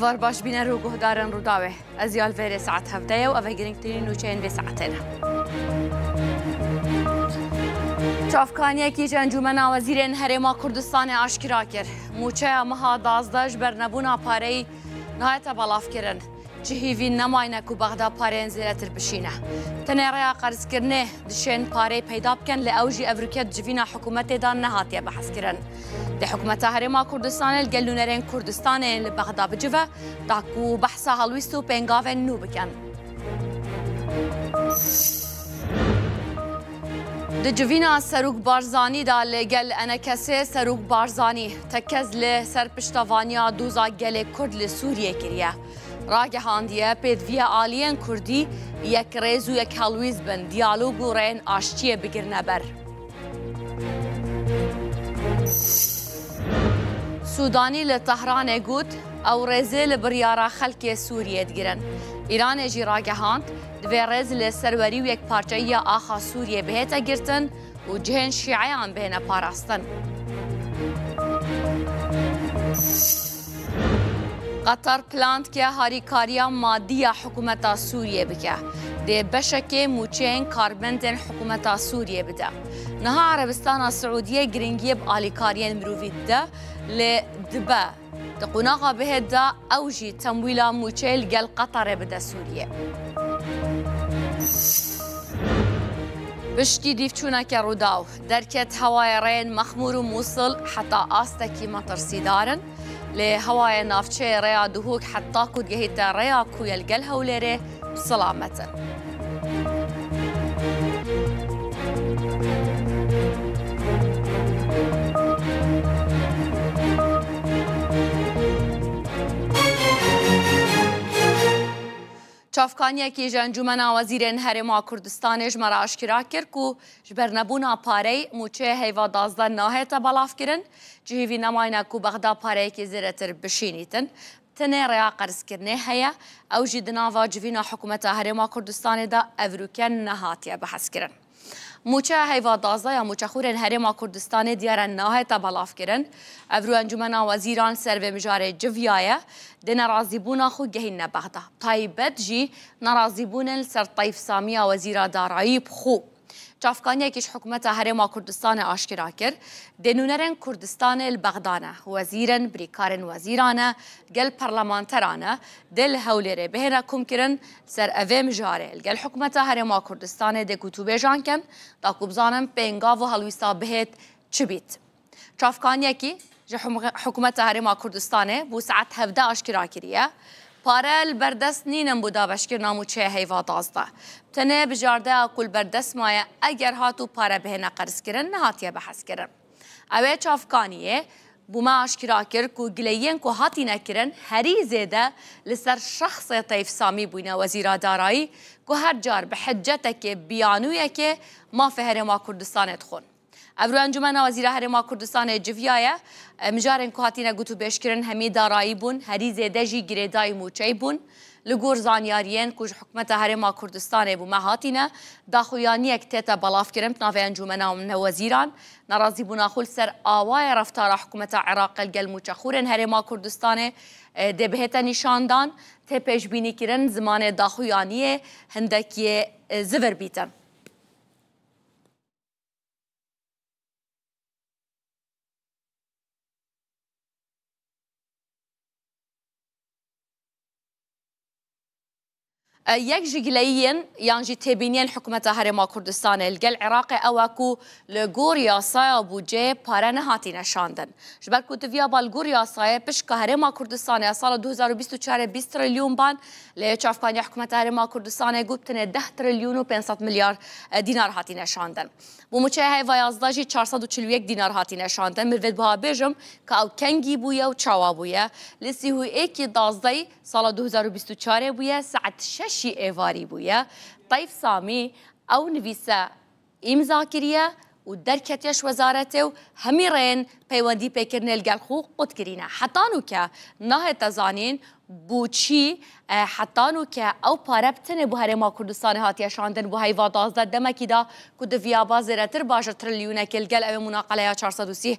Êvar baş bîner û guhdarên Rûdawê. Ez ya li vêrê saet 17 ye û ev e girîngtirîn nûçeyên vê saetê ne. Çavkaniyekî ji Encûmena Wezîrên Herêma Kurdistanê aşkira kir. Mûçeya meha 12 ji ber nebûna pareyî nayete belavkirin. Çi hîvî nemayne ku Bexda pareyên zêdetir bişîne. Tenê rêya qerzkirinê dişên pareyê peyda bikin lê ew jî ev rûke di civîna hikûmetê de nehatiye behskirin. Dê hikûmeta Herêma Kurdistanê li gel nûnerên Kurdistanê yên li Bexda bicive da ku behsa helwîst û pêngavên nû bikin. Di civîna Serok Barzanî de li gel ENKS'ê Serok Barzanî tekez li ser piştevaniya doza gelê Kurd li Sûriyê kiriye. Ragihandiye pêdiviya aliyên Kurdî yek rêz û yek helwîst bin, diyalog û rêyên aştiyê bigirine ber. Sûdanî li Tehranê got, ew rêzê li biryara xelkê Sûriyê digirin. Îranê jî ragihand, divê rêz li serwerî û yekparçeyiya axa Sûriyê bihête girtin û cihên şîeyan bihêne parastin. Qetar plan dike harîkariya madî ya hikûmeta Sûriyê bike. Dê beşekê mûçeyên karmendên hikûmeta Sûriyê bide. Niha Erebistana Siûdiyê girîngiyê bi alîkariyên mirovî dide lê dibe di qonaxa bihê de ew jî temwîla mûçeyê li gel Qetarê bide Sûriyê. Piştî dîvçûneke Rûdaw derket hewayê rêyên Mexmûr û Mûsil heta astekî metirsîdar in. Lê hewayê navçeyê rêya Duhok heta ku digehîte rêya Kûye li gel Hewlêrê silamet in. Çavkaniyekî ji Encûmena Wezîrên Herêma Kurdistanê ji me re aşkera kir ku ji ber nebûna parey mûçeyê heyva 12 nahête belavkirin, cihîvî nemayne ku Bexda pareyekî zêdetir bişînîtin. Tenê rêya qerzkirinê heye, ew jî di nava civîna Hikûmeta Herêma Kurdistanê de evrûke nehatiye behskirin. Mûçeya heyva 12 ya mûçexûrên Herêma Kurdistanê diyar e nahête belavkirin. Evrû Encûmena Wezîran ser vê mijarê civiyaye, dê nerazîbûna xwe gehînne Bexda. Taybet jî nerazîbûnên li ser Teyf Samiya Wezîra Darayî bi xwe. Çavkaniyekî ji Hikûmeta Herêma Kurdistanê aşkera kir, dê nûnerên Kurdistanê li Bexda ne, wezîr in, birîkarên wezîran e, gel parlamenteran e, dê li Hewlêrê bihêne komkirin Ser evê mijarê li gel Hikûmeta Herêma Kurdistanê dê gotûbêjan kin da ku bizanin pêngav û helwîsta bihêt çi bît. Çavkaniyekî ji Hikûmeta Herêma Kurdistanê bû saet 17 aşkira kiriye, Pare li ber dest nînin bo dabeşkirina mûçeyê heyva 12. Tenê bijardeya ku li ber dest maye eger hat û pare bihêne qerzkirin nehatiye behskirin. Ew ê çavkaniyê bo me aşkira kir ku gileyiyên ku hatîne kirin herî zêde li ser şexsê Teyf Samî bûne Wezîra Darayî ku her car bi hicetekê biyanûyekê mafê Herêma Kurdistanê dixwin. Evro Encûmena Wezîra Herêma Kurdistanê civiyaye, mijarên ku hatîne gotûbêjkirin hemî darayî bûn, herî zêde jî girêdayî mûçeyî bûn. Li gor zanyariyên ku ji Hikûmeta Herêma Kurdistanê bo me hatîne, daxuyaniyek tête belavkirin bi navê Encûmena Wezîran, nerazîbûna xwe li ser awayê reftara Hikûmeta Iraqê li gel mûçexûrên Herêma Kurdistanê dê bihête nîşandan, tê pêşbînîkirin zimanê daxuyaniyê hindek yê zivir bîtin. Yek ji gileyiyên yan jî têbîniyên Hikûmeta Herêma Kurdistanê li gel Iraqê ew e ku li gor yasaya bûdceyê pare nehatîne şandin. Ji ber ku diviya ba li gor yasayê pişka Herêma Kurdistanê ya sala 2024 20 trilyon ban lê çavkaniya Hikûmeta Herêma Kurdistanê got tenê 10 trilyon û 500 milyar dînar hatîne şandin. Bo mûçeya heyva 11 jî 441 dînar hatîne şandin. Min vê biha bêjim ka ew kengî bûye û çawa bûye. Li sî û yekî dazdey Sala 2024 bûye, saet şeşî êvarî bûye. Teyf Samî ew nivîse îmza kiriye û derketiye ji wezaretê û hemî rêyên peywendî pêkirinê li gel xwe qut kirîne. Heta nûke nahête zanîn bo çî heta nûke ew pare bi tenê bo Herêma Kurdistanê hatiye şandin bo heyva 12 demekî de ku diviyaba zêdetir ba ji trilyonekê li gel ew ê munaqeleya 430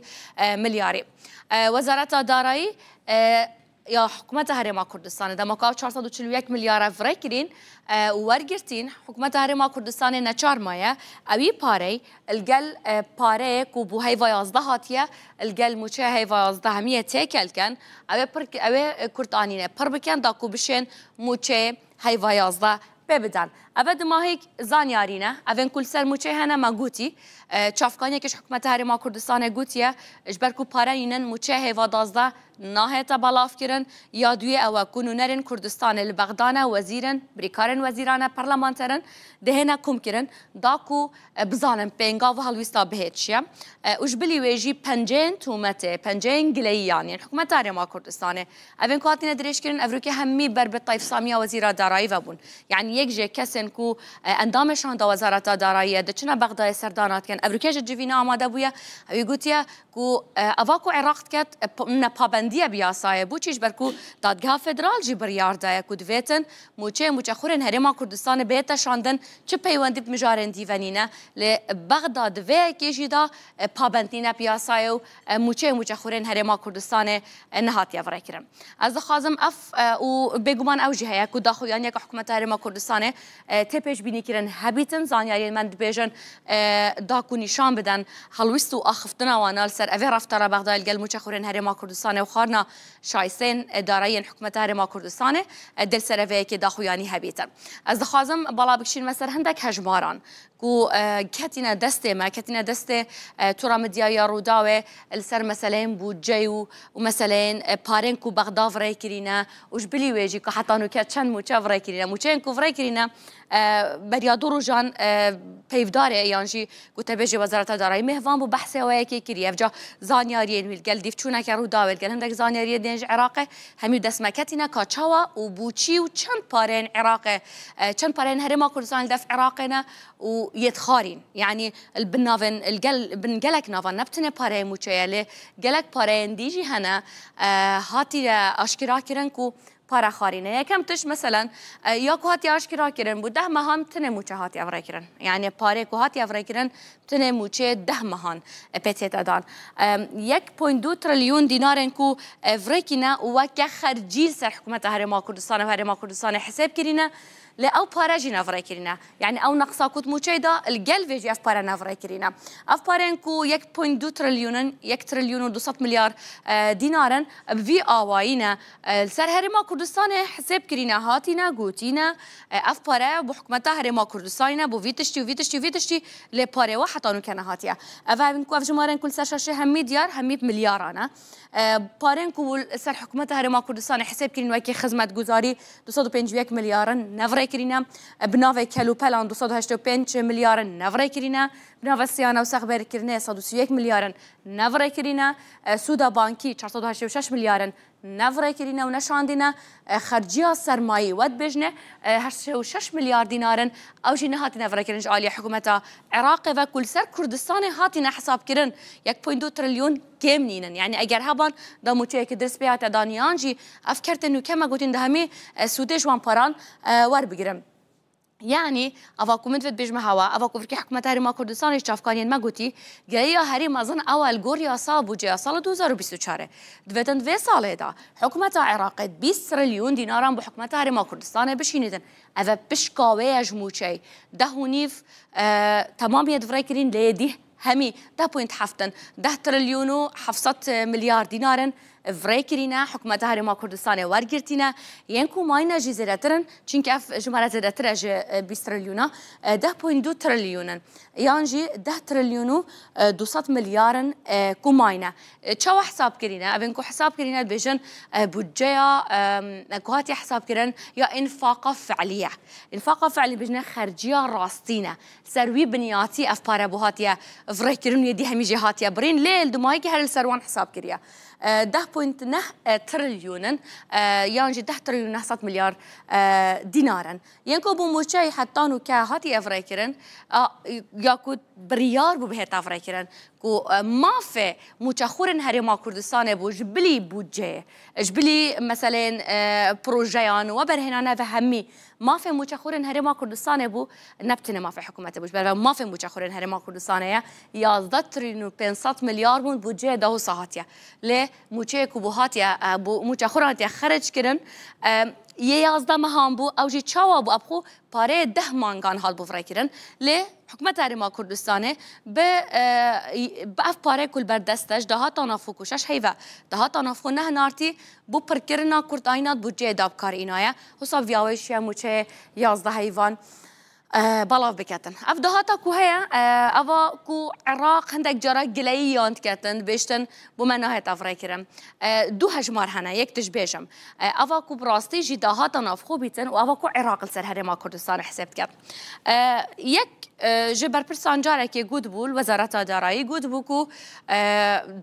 milyarî. Wezareta Darayî. Ya Hikûmeta Herêma Kurdistanê dema ku ev 441 milyar ev rê kirîn û wergirtîn, Hikûmeta Herêma Kurdistanê neçar maye ewî parey li gel pareyê ku bo heyva 11 hatiye li gel mûçeya heyva 11 hemiyê têkel ken ew ê pir ew ê kurt anîne pir bikin da ku bişên mûçeyê heyva 11 pê bidan. Ev e dimahîk zanyarî ne. Evên ku li ser mûçeyê hene me gotî. Çavkaniyekê ji Hikûmeta Herêma Kurdistanê gotiye ji ber ku pare nînin mûçeyê heyva 12 Nahête belavkirin, ya duyê ew e ku nûnerên Kurdistanê li Bexda ne, wezîr in, birîkarên wezîran e, parlamenter in, dihêne komkirin da ku bizanin pêngav û helwîsta bihê çi ye. Û ji bilî wê jî penceyên tometê, penceyên gileyî yan yên Hikûmeta Herêma Kurdistanê evên ku hatine dirêjkirin evrûkê hemî ber bi Teyf Samiya Wezîra Darayî ve bûn. Yanî yek ji kesên ku endamê şanda Wezareta Darayî ye diçine Bexdayê serdana dikin. Evrûkê ji civîna amade bûye. Ewî gotiye Ku eva ku Iraq diket ne pabendiye bi yasayê bû çî ji ber ku Dadgeha Federal jî biryar daye ku divêtin mûçeyê mûçexurên Herêma Kurdistanê bête şandin çi peywendî bi mijarên dî ve nîne lê Bexda di vê yekê jî de pabend nîne bi yasayê û mûçeyê mûçexurên Herêma Kurdistanê nehatiye virêkirin. Ez dixwazim ev û bêguman ew jî heye ku daxuyaniyeke Hikûmeta Herêma Kurdistanê Tê pêşbînîkirin hebîtin zanyariyên me dibêjin da ku nîşan bidin helwîst û axiftina wan a li ser evê reftara Bexdayê li gel mûçexurên Herêma Kurdistanê û xwarina şayseyên darayiyên Hikûmeta Herêma Kurdistanê dê li ser evê yekê daxuyanî hebîtin. Ez dixwazim bala bikişînime ser hindek hejmaran ku ketîne destê me, ketîne destê Tora Medyayî ya Rûdawê li ser meseleyên bûdceyê û meseleyên parên ku Bexda virê kirîne û ji bilî wê jî ku heta nûke çend mûçe virê kirîne. Mûçeyên ku virê kirîne beriya du rojan peyvdarê yan jî ku tebê jî Wezareta Darayî mêhvan bû behsê we yekê kiriye. Ev ca zanyariyên wî li gel dîvçûneke Rûdawê li gel hindek zanyariyên din ji Iraqê hemî dest me ketîne ka çawa û bû çî û çend pareyên Iraqê çend pareyên Herêma Kurdistanê li def Iraqê ne û yê dixarîn. Yanî li bin navên li gel bin gelek navan ne bi tenê pareyê mûçe ye lê gelek pareyên dî jî hene hatiye aşkira kirin ku pare xarîne. Yekem tişt meselen ya ku hatiye aşkira kirin bû deh mehan tenê mûçe hatiye virêkirin. Yanî parê ku hatiye virêkirin tenê mûçê deh mehan pê tête dan. Yek point du trilyon dînarên ku virêkîne weke xercî li ser hikûmeta Herêma Kurdistanê û Herêma Kurdistanê hesêb kirîne Lê ew pare jî nevirêkirîne. Yanî ew neqsa ku di mûçeyê de li gel vê jî ev pare nevirêkirîne. Ev pareyên ku yek point du trilyon in, yek trilyon û 200 milyar dînar in, bi vî awayî ne. Li ser Herêma Kurdistanê hesêb kirîne, hatîne, gotîne ev pare bo hikûmeta Herêma Kurdistanê ne, bo vî tiştî û vî tiştî û vî tiştî lê parê we heta nûke nehatiye. Ev evên ku ev jimarên ku li ser şaşê hemî diyar hemî bi milyaran e. Parên ku li ser hikûmeta Herêma Kurdistanê hesêb kirîn wekî xizmetguzarî 251 milyar in nevirêkirîne, bi navê kelûpelan 285 milyar in nevirêkirîne, bi navê siyane û sexbêrkirinê 131 milyar in nevirêkirîne, sûda bankî 486 milyar in nevirêkirîne û neşandîne, xerciya sermayî we dibêjine 86 milyar dînar in ew jî nehatine virêkirin ji aliyê hikûmeta Iraqê ve ku li ser Kurdistanê hatine hesabkirin 1.2 trilyon kêm nînin. Yanî eger heban da mûçeyekî dirist pê hate dan yan jî ev kertên nû keme gotin di hemî sûdê ji wan paran werbigirin. Yanî eva ku min divê dibêjime hewa, eva ku virkê hikûmeta Herêma Kurdistanê ji çavkaniyên me gotî, gereya herî mezin ew e li gor yasa bûdceya sala 2024 ê. Divêtin di vê salê de hikûmeta Iraqê 20 trilyon dînaran bo hikûmeta Herêma Kurdistanê bişînîtin. Ev e pişka wê ye ji mûçeyê. Deh û nîv temamiyê divirê kirîn lê dîh Hemî deh point heft in. Deh trilyon û 700 milyar dînar in virê kirîne, hikûmeta Herêma Kurdistanê wergirtîne. Yên ku mayîne jî zêdetir in, çimkî ev jimare zêdetir e ji 20 trilyona. Deh point du trilyon in. Yan jî deh trilyon û 200 milyar in ku mayîne. Çawa hesab kirîne? Evên ku hesab kirîne dibêjin budceya ku hatiye hesabkirin ya înfaqa fi'lî ye. Înfaqa fi'lî dibêjine xerciya rastîn e. Ser wî binyatî ev pare bo hatiye virêkirin û yê dî hemî jê hatiye birîn lê li dumayîkê her li ser wan hesab kiriye. Deh point neh trilyon in yan jî deh trilyon 900 milyar dînar in. Yên ku bo mûçeyê heta nûke hatiye virêkirin ya ku biryar bû bihête virêkirin ku mafê mûçexurên Herêma Kurdistanê bû ji bilî bûdceyê ji bilî meseleyên projeyan û weberhênane ve hemî. Mafê mûçexorên Herêma Kurdistanê bû ne bi tenê mafê hikûmetê bû ji ber ve mafê mûçexorên Herêma Kurdistanê ye 11 trilyon û 500 milyar bûn bûdceyê de wisa hatiye. Lê mûçeyê ku bû hatiye bû mûçexor hatiye xerc kirin yê 11 mehan bû ew jî çawa bû ev xwe pareyê deh mangan hat bû virêkirin. Lê hikûmeta Herêma Kurdistanê bi bi ev pareyê ku li ber dest e ji dahata navxwe ku şeş heyve dahata navxwe nehinartî bo pirkirina kurtayîna di bûdceyê de bi kar înaye. Wisa bi vî awayî şiya mûçeyê 11 heyvan belav biketin. Ev dahata ku heye eva ku Iraq hindek cara gileyî yan diketin dibêjtin bo me nahête ev rêkirin. Du hejmar hene yek tişt bêjim. Eva ku bi rastî jî dahata navxwe bîtin û eva ku Iraq li ser Herêma Kurdistanê hesêb dike. Yek ji berpirsan carekê gotibû li Wezareta Darayî gotibû ku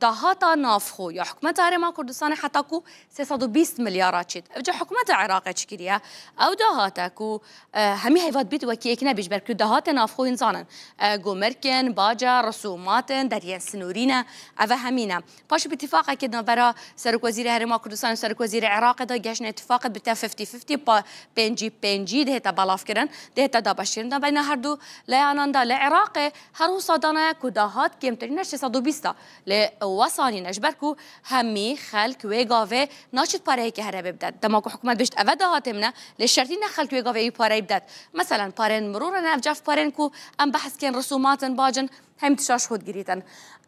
dahata navxwe ya Hikûmeta Herêma Kurdistanê heta ku 320 milyara çêt. Ev ca Hikûmeta Iraqê çi kiriye? Ew dahate ku hemî heyva dibît wekî yek nebî ji ber ku dahatê navxwe hûn zanin. Gomirkin, baca, risûmatin, deriyên sinûrî ne, ev e hemî ne. Paşê bi îtîfaqekê di navbera Serokwezîrê Herêma Kurdistanê û Serokwezîrê Iraqê de gehiştine îtîfaqê bi te fifty fifty pa pêncî pêncî dihête belavkirin, dihête dabeşkirin. Di navbeyna her du layanan de li Iraqê her wisa danaye ku dahat kêmtirîn e 620 a. Lê wisa nîne ji ber ku hemî xelk wê gavê naçit pareyekî herêmê bidet. Dema ku hikûmet bêjit eve dahatê min e lê şertî ne xelk wê gavê wî pareyî bidet. Meselen pareyên mirov ne ev caf pareyên ku em behs kên risûmat in bac in hem tişa ji xwe digirîtin.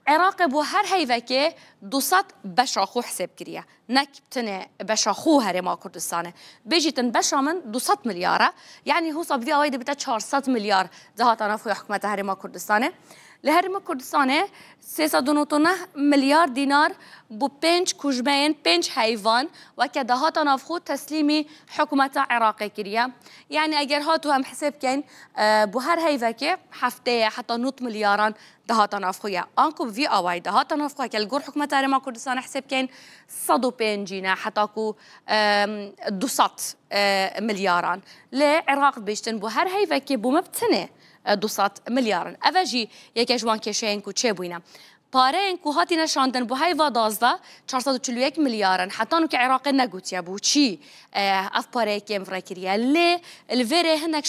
Iraqê bo her heyvekê 200 beşa xwe hisêb kiriye. Nek tenê beşa xwe Herêma Kurdistanê. Bêjîtin beşa min 200 milyar e. Yanî hûsa bi vî awayî dibite 400 milyar dihata nav xwe ya hikûmeta Herêma Kurdistanê. Li Herêma Kurdistanê 399 milyar dînar bo pênc kujmeyên pênc heyvan weke dahata navxwe teslîmî hikûmeta Iraqê kiriye. Yanî eger hat û em hisêb bikin bo her heyvekê hefteyê heta 90 milyaran dahata navxwe ye. Anku bi vî awayî dahata navxwe heke li gor hikûmeta Herêma Kurdistanê hisêb bikin 150 ne heta ku 200 milyaran. Lê Iraq dibêjtin bo her heyvekê bo me bi tenê 200 milyar in. Ev e jî yeke ji wan kêşeyên ku çêbûyne. Pareyên ku hatine şandin bo heyva 12 441 milyar in. Heta nûke Iraqê negotiye bo çî ev pareyê kêm vrekiriye. Lê li vê rê hinek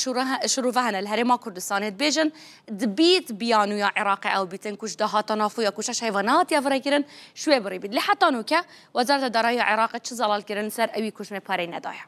şirove hene li Herêma Kurdistanê dibêjin dibît biyanûya Iraqê ew bîtin ku ji dahata navxwe ya ku şeş heyva nehatiye vrekirin ji wê birî bît. Lê heta nûke Wezareta Darayî ya Iraqê çi zelalkirin li ser ewî kuştinê pareyê nedaye.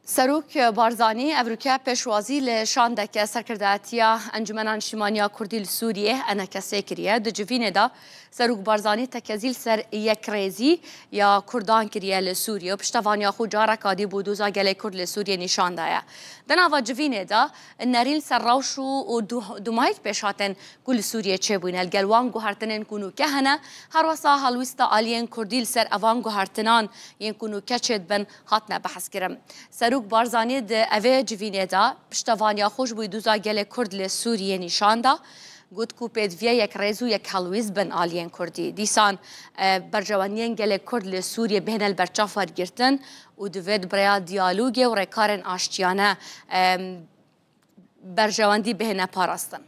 Serok Barzanî evrûke pêşwazî li şandeke serkirdayetiya Encûmena Niştimaniya Kurdî li Sûriyê ENKS kiriye. Di civînê de Serok Barzanî tekezî li ser yekrêzî ya Kurdan kiriye li Sûriyê û piştevaniya xwe careka dî bo doza gelê Kurd li Sûriyê nîşan daye. Di nava civînê de Nerîn ser rewş û dûmayîk pêşhatên ku li Sûriyê çêbûne li gel wan guhertinên ku nûke hene, herwesa helwîsta aliyên Kurdî li ser evan guhertinan yên ku nûke çêdibin hatine behskirin. Serok Barzanî di evê civînê de piştevaniya xwe ji bo doza gelê Kurd li Sûriyê nîşan da, got ku pêdiviye yek rêz û yek helwîst bin aliyên Kurdî. Dîsan berjewendiyên gelê Kurd li Sûriyê bihêne li ber çav wergirtin û divê di birêya diyalogê û rêkarên aştiyane berjewendî bihêne parastin.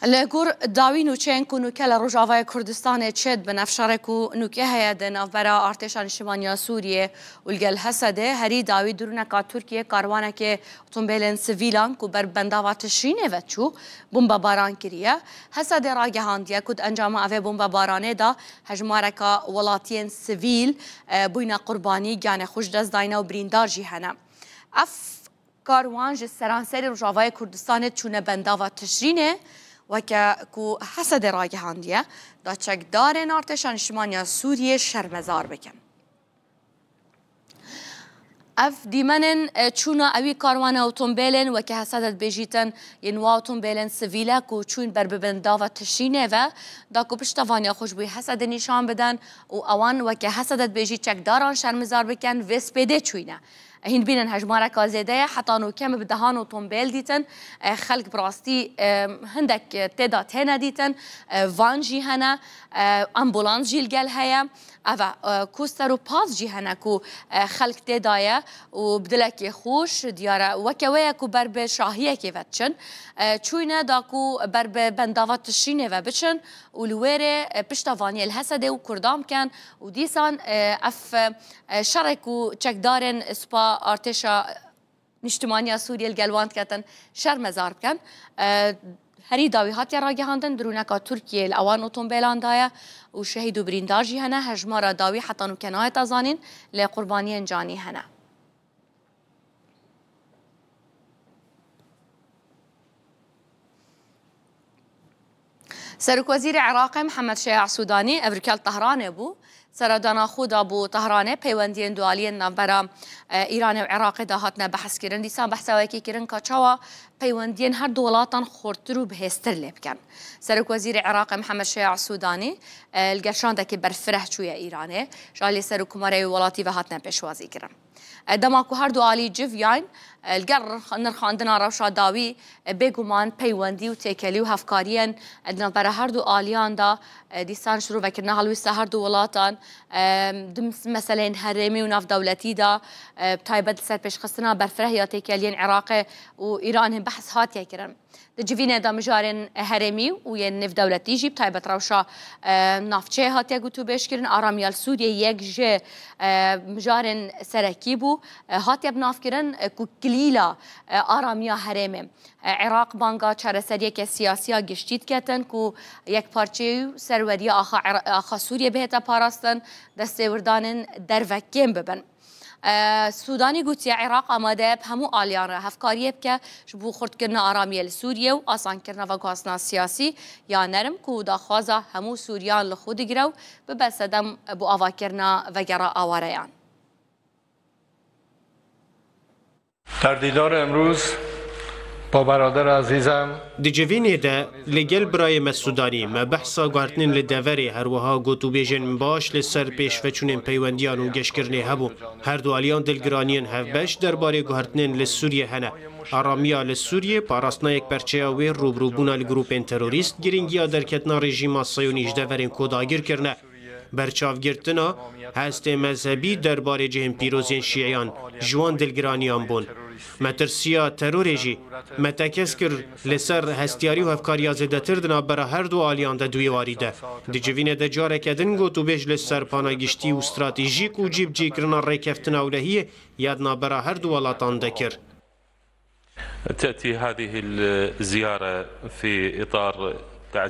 Li gor dawî nûçeyên ku nûke li Rojavayê Kurdistanê çêdibin ev şerê ku nûke heye di navbera Artêşa Niştimaniya Sûriyê û li gel Hesedê herî dawî dirûneka Tirkiyê karwanekê otombêlên sivîlan ku ber bendava Tişrînê ve çû bombebaran kiriye. Hesedê ragihandiye ku di encama evê bombebaranê de hejmareka welatiyên sivîl bûyne qurbanî giyanê xwe ji dest dayne û birîndar jî hene. Ev Karwan ji seranserê Rojavayê Kurdistanê çûne bendava Tişrînê weke ku Hesedê ragihandiye da çekdarên Artêşa Niştiman ya Sûriyê şermezar bikin. Ev dîmenên çûna ewî karwana otombêlên weke Hesede dibêjîtin yên wa otombêlên sivîl e ku çûn ber bi bendava Tişrînê ve da ku piştevaniya xwe ji bo Hesedê nîşan bidin û ewan weke Hesede dibêjî çekdaran şermezar bikin vê spêdê çûyne. Hîn bînin hejmareka zêde ye, heta nûke min bi dehan otombêl dîtin. Xelk bi rastî hindek tê de têne dîtin. Van jî hene, ambulans jî li gel heye. Ev e koster û pas jî hene ku xelk tê de ye û bi dilekê xweş diyar e weke wê ye ku ber bi şahiyekê ve diçin. Çûyne da ku ber bi bendava Tişrînê ve biçin û li wê rê piştevaniyê li Hesedê û Kurdan bikin û dîsan ev Şerê ku çekdarên Supa Artêşa Nîştimaniya Sûriyê li gel wan diketin şermezar bikin. Herî dawî hatiye ragihandin dirûneka Tirkiyê li ewan otombêlan daye û şehîd û birîndar jî hene. Hejmara dawî heta nûke nayête zanîn lê qurbaniyên canî hene. Serokwezîrê Iraqê Mihemed Şeyah Sûdanî ev rûke li Tehranê bû. Seredana xwe da bo Tehranê peywendiyên dualiyên navbera Îranê û Iraqê de hatine behskirin. Dîsa behsa wekî kirin ka çawa peywendiyên her du welatan xurttir û bihêztir lê bikin. Serokwezîrê Iraqê Mihemed Şeyah Sûdanî li gel şandekî berfireh çûye Îranê. Ji aliyê Serokkomarê wî welatî ve hatine pêşwazîkirin. Dema ku her du alî civiyayn, li gel nirxandina rewşa dawî, bêguman peywendî û têkelî û hevkariyên di navbera her du aliyan de, dîsan şirovekirina helwîsta her du welatan di meseleyên herêmî û navdewletî de, bi taybet li ser pêşxistina berfireh ya têkeliyên Iraqê û Îranê behs hatiye kirin. Di civînê de mijarên herêmî û yên nêvdewletî jî bi taybet rewşa navçeyê hatiye gotûbêjkirin. Aramiya li Sûriyê yek ji mijarên serekî bû. Hatiye binavkirin ku kilîla aramiya herêmê. Iraq banga çareseriyeke siyasî ya giştî diketin ku yekparçeyî û serweriya axa Sûriyê bihête parastin, destêwirdanên derve kêm bibin. Sûdanî gotiye Iraq amade ye bi hemû aliyan re hevkariyê bike ji bo xurtkirina aramiyê li Sûriyê û asankirina veguhastina siyasî ya nerm ku daxwaza hemû Sûriyan li xwe digire û bibe sedem bo avakirina vegera awareyan. در دیدار امروز با برادر عزیزم. Di civînê de li gel birayê me Sûdanî me behsa guhertinên li deverê her wiha gotûbêjên baş li ser pêşveçûnên peywendiyan û geşkirinê hebû. Her du aliyan dilgiraniyên hevbeş derbarê guhertinên li Sûriyê hene. Aramiya li Sûriyê, parastina yekperçeya wê, rûbirûbûna li grûpên terorîst, girîngiya derketina rejîma Siyonî ji deverên ku dagir kirine, Berçavgirtina hestê mezhebî derbarê cihên pîroz yên Şîeyan ji wan dilgiraniyan bûn. Metirsiya terorê jî me tekez kir li ser hestiyarî û hevkariya zêdetir di navbera her du aliyan de di wî warî de. Di civînê de careke din gotûbêj li ser pana giştî û stratejîk û cîbicîkirina rêkeftina ewlehiyê ya di navbera her du welatan de kir. تأتي هذه الزيارة في إطار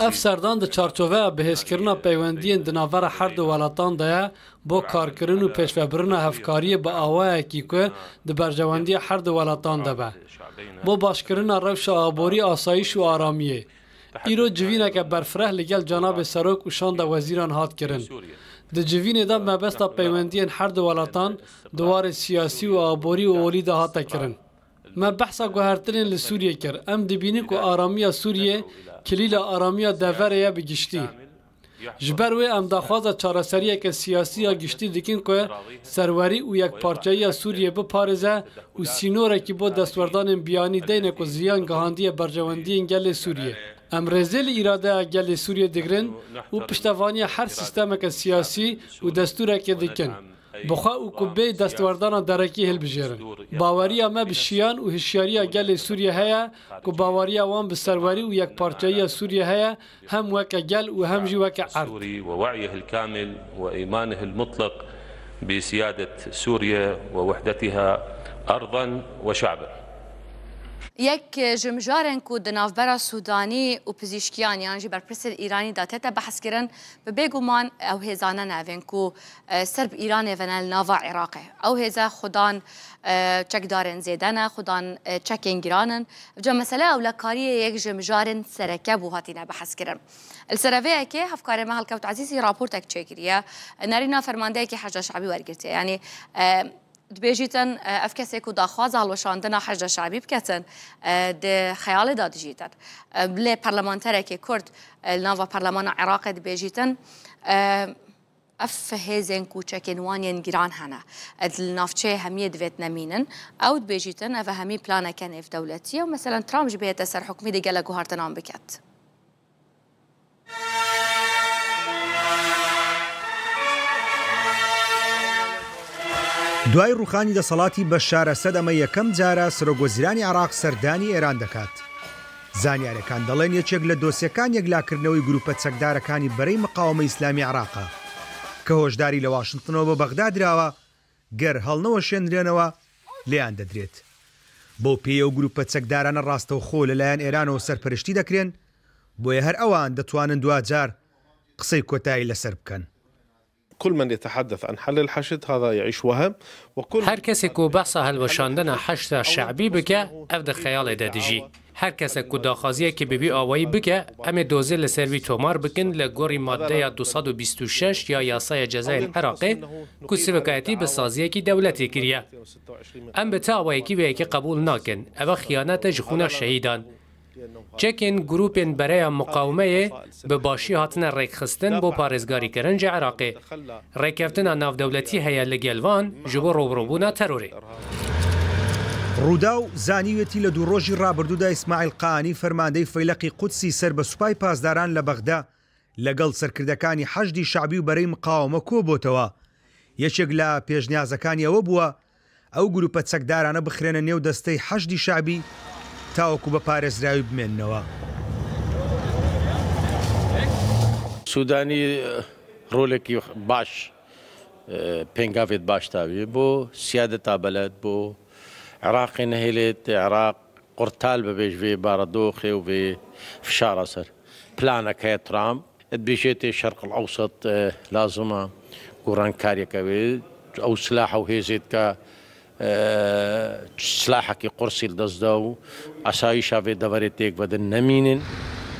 Ev serdan di çarçoveya bihêzkirina peywendiyên di navbera her du welatan de ye bo karkirin û pêşvebirina hevkariyê bi awayekî ku di berjewendiya her du welatan de be. Bo başkirina rewşa aborî, asayîş û aramiyê. Îro civîneke berfireh li gel cenabê Serok û şanda wezîran hat kirin. Di civînê de mebesta peywendiyên her du welatan di warê siyasî û aborî û olî de hate kirin. Me behsa guhertinên li Sûriyê kir. Em dibînin ku aramiya Sûriyê kilîla aramiya deverê ye bi giştî. Ji ber wê em daxwaza çareseriyeke siyasî ya giştî dikin ku serwerî û yekparçeyiya Sûriyê biparêze û sînorekî bo destwerdanên biyanî deyne ku ziyan gihandiye berjewendiyên gelê Sûriyê. Em rêzê li îradeya gelê Sûriyê digirin û piştevaniya her sîstemeke siyasî û destûrekê dikin. Bi xwe û ku bê destwerdana derekî hilbijêrin. Baweriya me bi şiyan û hişyariya gelê Sûriyê heye ku baweriya wan bi serwerî û yekparçeyiya Sûriyê heye hem weke gel û hem jî weke erd. Yek ji mijarên ku di navbera Sûdanî û pizîşkiyan yan jî berpirsên Îranî de tête behskirin bi bêguman ew hêzane ne evên ku Ser bi Îranê ve ne li nava Iraqê. Ew hêze xwedan çekdarên zêde ne, xwedan çekên giran in. Ca meseleya ewlekariyê yek ji mijarên sereke bû hatîne behskirin. Li ser vê yekê hevkarê me Helkewt Ezîzî raportek çêkiriye. Nerîna fermandeyekî Heşda Şebî wergirtiye. Yanî dibêjîtin ev kesê ku daxwaza hilweşandina Heşda Şebî biketin di xeyalê de dijîtin. Lê parlamenterekê Kurd li nava parlemana Iraqê dibêjîtin. Ev hêzên ku çekên wan yên giran hene, li navçeyê hemiyê divêt nemînin. Ew dibêjîtin ev e hemî planeke nêvdewletî ye û meselen Trump jî bihête ser hukmî dê gelek guhartinan biket. دوای ڕووخانی دەسەڵاتی بەشار ئەسەد ئەمە یەکەم جارە سەرۆکوەزیرانی عێراق سەردانی ئێران دەکات. زانیارەکان دەڵێن یەکێک لە دۆسیەکان یەکلاکردنەوەی گروپە چەکدارەکانی بەرەی مقاوەمەی ئیسلامی عێراقە کە هۆشداری لە واشنتنەوە بە بەغدا دراوە گەر هەڵنەوەشێنرێنەوە لێیان دەدرێت. بەو پێیە ئەو گروپە چەکدارانە ڕاستەوخۆ لەلایەن ئێرانەوە سەرپەرشتی دەکرێن، بۆیە هەر ئەوان دەتوانن دواجار قسەی کۆتایی لەسەر بکەن. كل من يتحدث عن حل الحشد هذا يعيش وهم وكل Her kesê ku behsa hilweşandina Heşda Şe'bî bike, ev di xeyalê de dijî. Her kesek ku daxwaziyekê bi vî awayî bike, em ê dozê li ser wî tomar bikin li gorî maddeya 226 ya Yasaya Cezayên Iraqê ku sivikayetî bi saziyekî dewletê kiriye. Em bi ti awayekî vê yekê qebûl nakin. Ev e xiyanet e ji xwîna şehîdan. Çekên grûpên Bereya Muqawemeyê bi başî hatine rêkxistin bo parêzgarîkirin ji Iraqê. Rêkeftina navdewletî heye li gel van ji bo rûbirûbûna terorê. رووداو، زانیویەتی لە دوو رۆژی رابردوودا ئیسماعیل قائانی فەرماندەی فەیلەقی قودسی سەر بە سوپای پاسداران لە بەغدا لەگەڵ سەرکردەکانی حەشدی شەعبی و بەرەی مقاوەمە کۆبۆتەوە، یەکێک لە پێشنیازەکانی ئەوە بووە ئەو گروپە چەکدارانە بخرێنە نێو دەستەی حەشدی شەعبی تاوەکو بە پارێزراوی بمێننەوە. سودانی رۆلێکی باش پێنگاڤێت باش تاوێ بۆ سیادە تا بەلەد بۆ عراقێ نەهێلێت عراق قورتال ببێژ ڤێ بارەدۆخێ و ڤێ فشارە سەر پلانەکەێ ترامپ دبێژێتێ شەرق الاوسط لازمە گۆڕانکاریەکە بێ ئەو سلاحە و هێزێت کە سلاحەکی قورسی لەدەستدا و ئاسایشا ڤێ دەڤەرێ تێک بەدن نەمینن.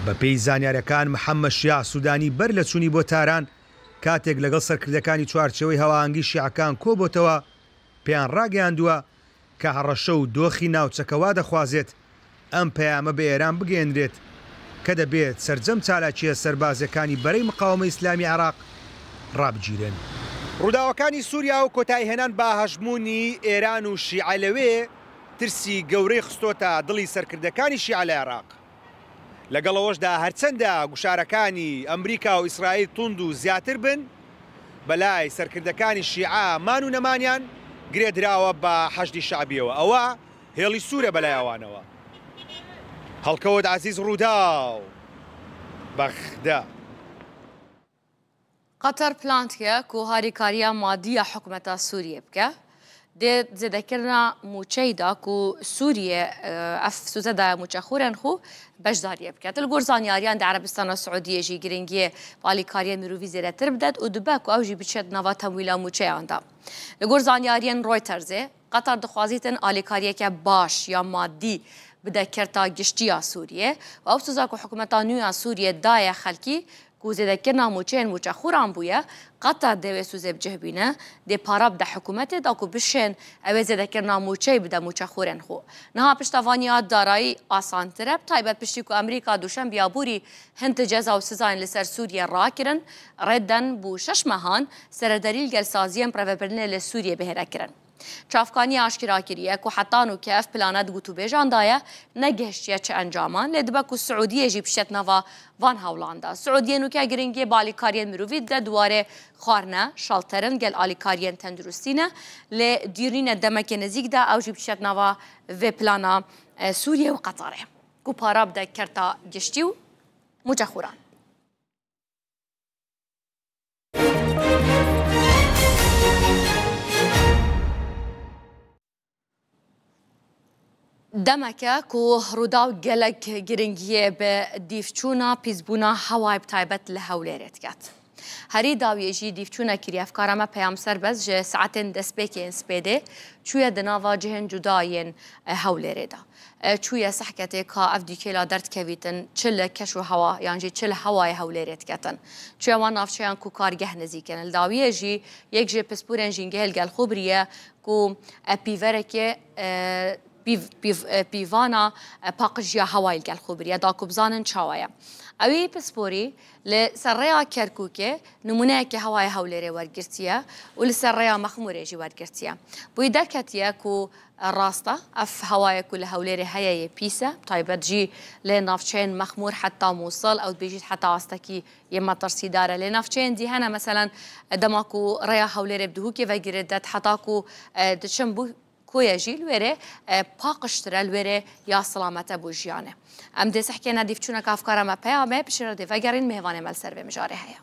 بەپێی زانیارییەکان محەممەد شیاع سوودانی بەر لە چوونی بۆ تاران کاتێک لەگەڵ سەرکردەکانی چوارچێوەی هەواهەنگی شیعەکان کۆبۆتەوە پێیان ڕاگەیاندووە کە هەڕەشە و دۆخی ناوچەکە وا دەخوازێت ئەم پەیامە بە ئێران بگەیەنرێت کە دەبێت سەرجەم چالاکییە سەربازییەکانی بەرەی مقاوەمەی ئیسلامی عێراق ڕابگیرێن. ڕووداوەکانی سووریا و کۆتاییهێنان بە هەژموونی ئێران و شیعە لەوێ، ترسی گەورەی خستۆتە دڵی سەرکردەکانی شیعە لە عێراق. لەگەڵ ئەوەشدا هەرچەندە گوشارەکانی ئەمریکا و ئیسرائیل توند و زیاتر بن، بەلای سەرکردەکانی شیعە مان و نەمانیان گرێدراوە بە حەشدی شەعبیەوە، ئەوە هێڵی سوورە بەلای ئەوانەوە. هەڵکەوت عەزیز رووداو، بەغدا. قەتەر پلان دکە ku harîkariya madî ya hikûmeta Sûriyê bike. Dê zêdekirina mûçeyê da ku Sûriye ev soze daye mûçexûrên xwe beşdariyê bike. Li gor zanyariyan di Erebistana Siûdiyê jî girîngiyê bi alîkariyên mirovî zêdetir bidet û dibe ku ew jî biçe di nava temwîla mûçeyan de. Li gor zanyariyên Reutersê, Qetar dixwazîtin alîkariyeke baş ya madî bide kerta giştî ya Sûriyê û ew soza ku hikûmeta nû ya Sûriyê daye xelkî ku zêdekirina mûçeyên mûçexûran bûye, Qetar dê wê sozê bi cih bîne, dê para bide hikûmetê da ku bişên ew ê zêdekirina mûçeyê bide mûçexûrên xwe. Niha piştevaniya darayî asantir e, bi taybet piştî ku Amerîka duşembiya borî hin ti ceza û sizayên li ser Sûriyê rakirin, rêden bû şeş mehan serederî li gel saziyên birêvebirinê li Sûriyê bihêre kirin. Çavkaniyê aşkera kiriye ku heta nû ke ev plana di gotûbêjan de ye, negihiştiye çi encaman, lê dibe ku Siûdiyê jî pişet nava van hewlan de. Siûdiyê nû ke giringiyê bi alîkariyên mirovî dide di warê xwarine, şalterin gel alîkariyên tenduristî ne, lê dîr nîne demekê nêzîk de ew jî pişet nava vê plana Sûriyê û Qetarê ku para bide kerta giştî û mûçexûran. Demeke ku Rûdaw gelek giringiyê bi dîvçûna pîsbûna hewayê bi taybet li Hewlêrê diket. Herî dawiyê jî dîvçûna kiriye efkara me Peyam Serbest ji saetên destpêkê yên spêdê çûye di nava cihên cuda yên Hewlêrê de. Çûye sehketê ka ev dîkêla derdikevîtin çi li keş û hewa yan jî çi li hewayê Hewlêrê diketin. Çûye wan navçeyan ku kargeh nizîk in. Li dawiyê jî yek ji pisporên jîngehê li gel xwe biriye ku pîverekê. پیڤانا پاقژیا هەوای لگەل خو بریە داکو بزانن چاوایە. ئەوی پسپۆری li ser rêya Kerkûkê nimûneyekê hewayê Hewlêrê wergirtiye û li ser rêya Mexmûrê jî wergirtiye. Bûyî derketiye ku rast e ev hewayê ku li Hewlêrê heye yê pîs e, bi taybet jî li navçeyên Mexmûr heta Mûsil ew dibêjît heta astekî yê metirsîdar e. Lê navçeyên dî hene meselen dema ku rêya Hewlêrê bi Dihûkê ve girêdidet heta ku diçin bû Koye jî li wêrê paqijtir e, li wêrê ya silamet e bo jiyanê. Em dê sehkê nedîf çûneke hevkara me peya me, piştî re dê vegerîn mêvanê me li ser vê mijarê heye.